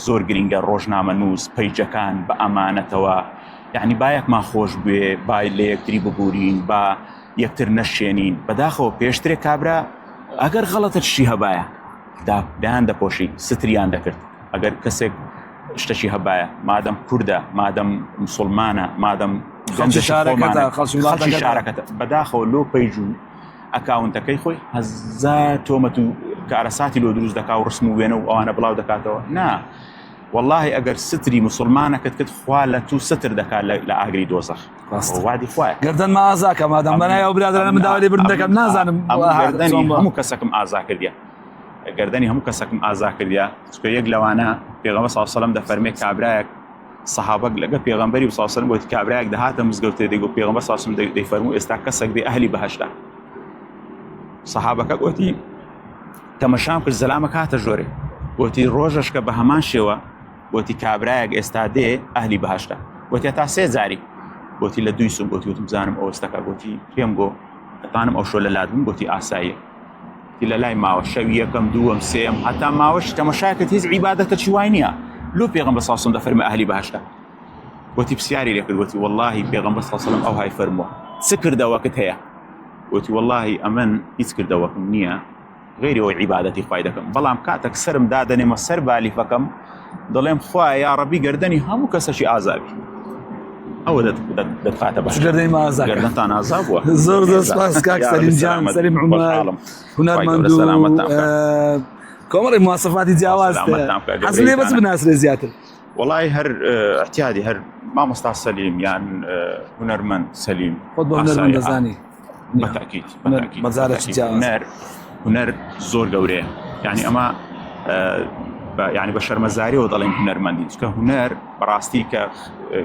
زۆر گرنگە ڕۆژنامە نووس پەیجەکان بە ئەمانەتەوە یعنی باەکمان خۆش بوێ بای لە یەکتری ببورین با یەکتر نەشێنین بەداخەوە پێشترێ کابرا ئەگەر غەڵەتە شی هەبایە دایان دەپۆشی ستریان دەکرد ئەگەر کەسێک شتەکی هەبایە مادەم کوردە مادەم مسلمانە مادەم خەڵکی شارەکەتە بەداخەوە لۆ پەیج و ئەکاونتەکەی خۆی هەزار تۆمەت و کارەساتی لۆ دروست دەکا و ڕسم و وێنە و ئەوانە بڵاو دەکاتەوە نا واللهی ئەگەر ستری مسلمانەکەت کرد خوا لە تو ستر دەکات لە ئاگری دۆزەخ وادی خوایە
گردن ما ئازا کە مادەم بەنای ئەو برادرانە من داوای لێبوردن دەکەم نازانم
گردنی هەموو کەسەکم ئازا کردیە گردنی هەموو کەسەکم ئازا کردیە چونکە یەک لەوانە پێغەمبەر صلی الله علیه و سلم دەفەرمێ کابرایەک سەحابەک لەگە پێغەمبەری و صلی الله علیه و سلم گوتی کابرایەک دەهاتە مزگەوتێ دەیگو پێغەمبەر صلی الله علیه و سلم دەیفەرموو ئێستا کەسێک دێ ئەهلی بەهەشتە سەحابەکە گوتی تەمەشام کرد زەلامەک هاتە ژۆرێ گوتی ڕۆژەشکە بە هەمان شێوە گوتی کابرایەک ئێستا دێ ئەهلی بەهشتە گوتی تا سێ جاری گوتی لە دوی سوم گوتی وتم زانم ئەوستەکە گوتی پێم گۆ ئەتانم ئەو شۆ لە لات بووم گوتی ئاساییە لە لای ماوە شەوی یەکەم دووەم سێم هەتا ماوەش تەمەشا کرد هیچ عیبادەتە چی وای نییە لۆ پێغەمبەر صلی الله علیه و سلم دەفەرمێ ئەهلی بەهەشتە وتی پرسیاری لێ کرد وتی واللهی پێغەمبەر صلی الله علیه و سلم ئەوهای فەرمووە چ کردەوەکت هەیە وتی واللهی ئەمن هیچ کردەوەکم نییە غیری ئەوەی عیبادەتی خوای دەکەم بەڵام کاتێک سەرم دادەنێمە سەر بالیفەکەم دەڵێم خوا یا ڕەبی گەردەنی هەموو کەسەکی ئازابی ئەوە دەتخاتە بە
گەردەنی ما ئازا
گەردنتان ئازا بووە
زۆر زۆر سپاس کاک سەلیم جان سەلیم عومەر هونەرمەند و کۆمەڵی مواسەفاتی جیاواز حەز لێ بەس بناسرێ زیاتر
وڵی هەر احتیادی هەر مامۆستا سەلیم یان هونەرمەند سەلیم
خۆت بە هونەرمەند دەزانی
بەتاکیت هونەر هونەر زۆر گەورەیە یعنی ئەمە یعنی بە شەرمەزاریەوە دەڵێن هونەرمەندی چکە هونەر بەڕاستی کە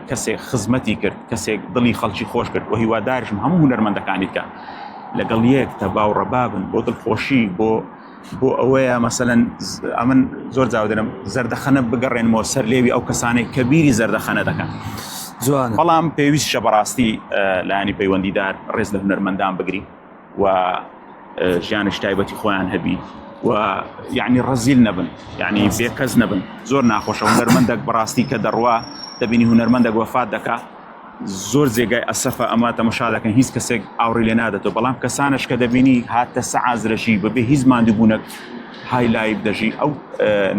کەسێک خزمەتی کرد کەسێک دڵی خەڵکی خۆش کرد و هیوادارشم هەموو هونەرمەندەکانی کە لەگەڵ یەک تەبا و ڕەبابن بۆ دڵخۆشی بۆ بۆ ئەوەیە مەسەلەن ئەمن زۆر جاودرم زەردەخەنە بگەڕێنمەوە سەر لێوی ئەو کەسانەی کە بیری زەردەخەنە دەکەن
جوان
بەڵام پێویستشە بەڕاستی لایەنی پەیوەندیدار ڕێز لە هونەرمەندان بگری و ژیانش تایبەتی خۆیان هەبی و یعنی ڕەزیل نەبن یعنی بێکەس نەبن زۆر ناخۆشە هونەرمەندێک بەڕاستی کە دەڕوا دەبینی هونەرمەندێک وەفات دەکا زۆر جێگای ئەسەفە ئەمە تەمەشا دەکەن هیچ کەسێک ئاوڕی لێ نادەتەوە بەڵام کەسانش کە دەبینی هاتە سەعازرەژی بەبێ هیچ ماندووبوونێک های لایف دەژی ئەو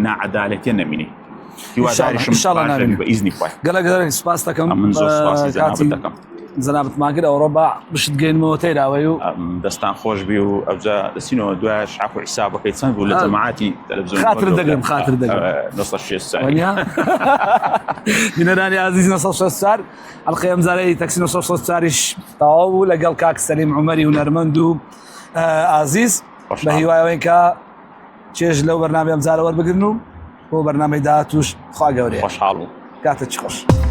ناعەدالەتیە نەمینی هیواداریشم
ئینشاءاللە
باش دەبی بە ئیزنی خوای
گەلە گەلە سپاس دەکەم
من زۆر سپاسی جەنابت دەکەم.
جەنابتمان کرد ئەوڕۆ با بشت گەینمەوە تەیراوەی و
دەستان خۆش بی و ئەوجا دەچینەوە دوای شعب و حیسابەکەی چەند بوو لە جەماعەتی
تەلەڤیزیۆن خاتر دەگرم خاتر دەگرم
964
وەنیا بینەرانی ئازیز 964 ئەڵقەی ئەمجارەی تەکسی 964یش تەواو بوو لەگەڵ کاک سەلیم عومەری هونەرمەند و ئازیز بە هیوایەوەین کە چێژ لەو بەرنامەی ئەمجارە وەربگرن و بۆ بەرنامەی داهاتووش خوا گەورەیە
خۆشحاڵ بوو
کاتە چ خۆش.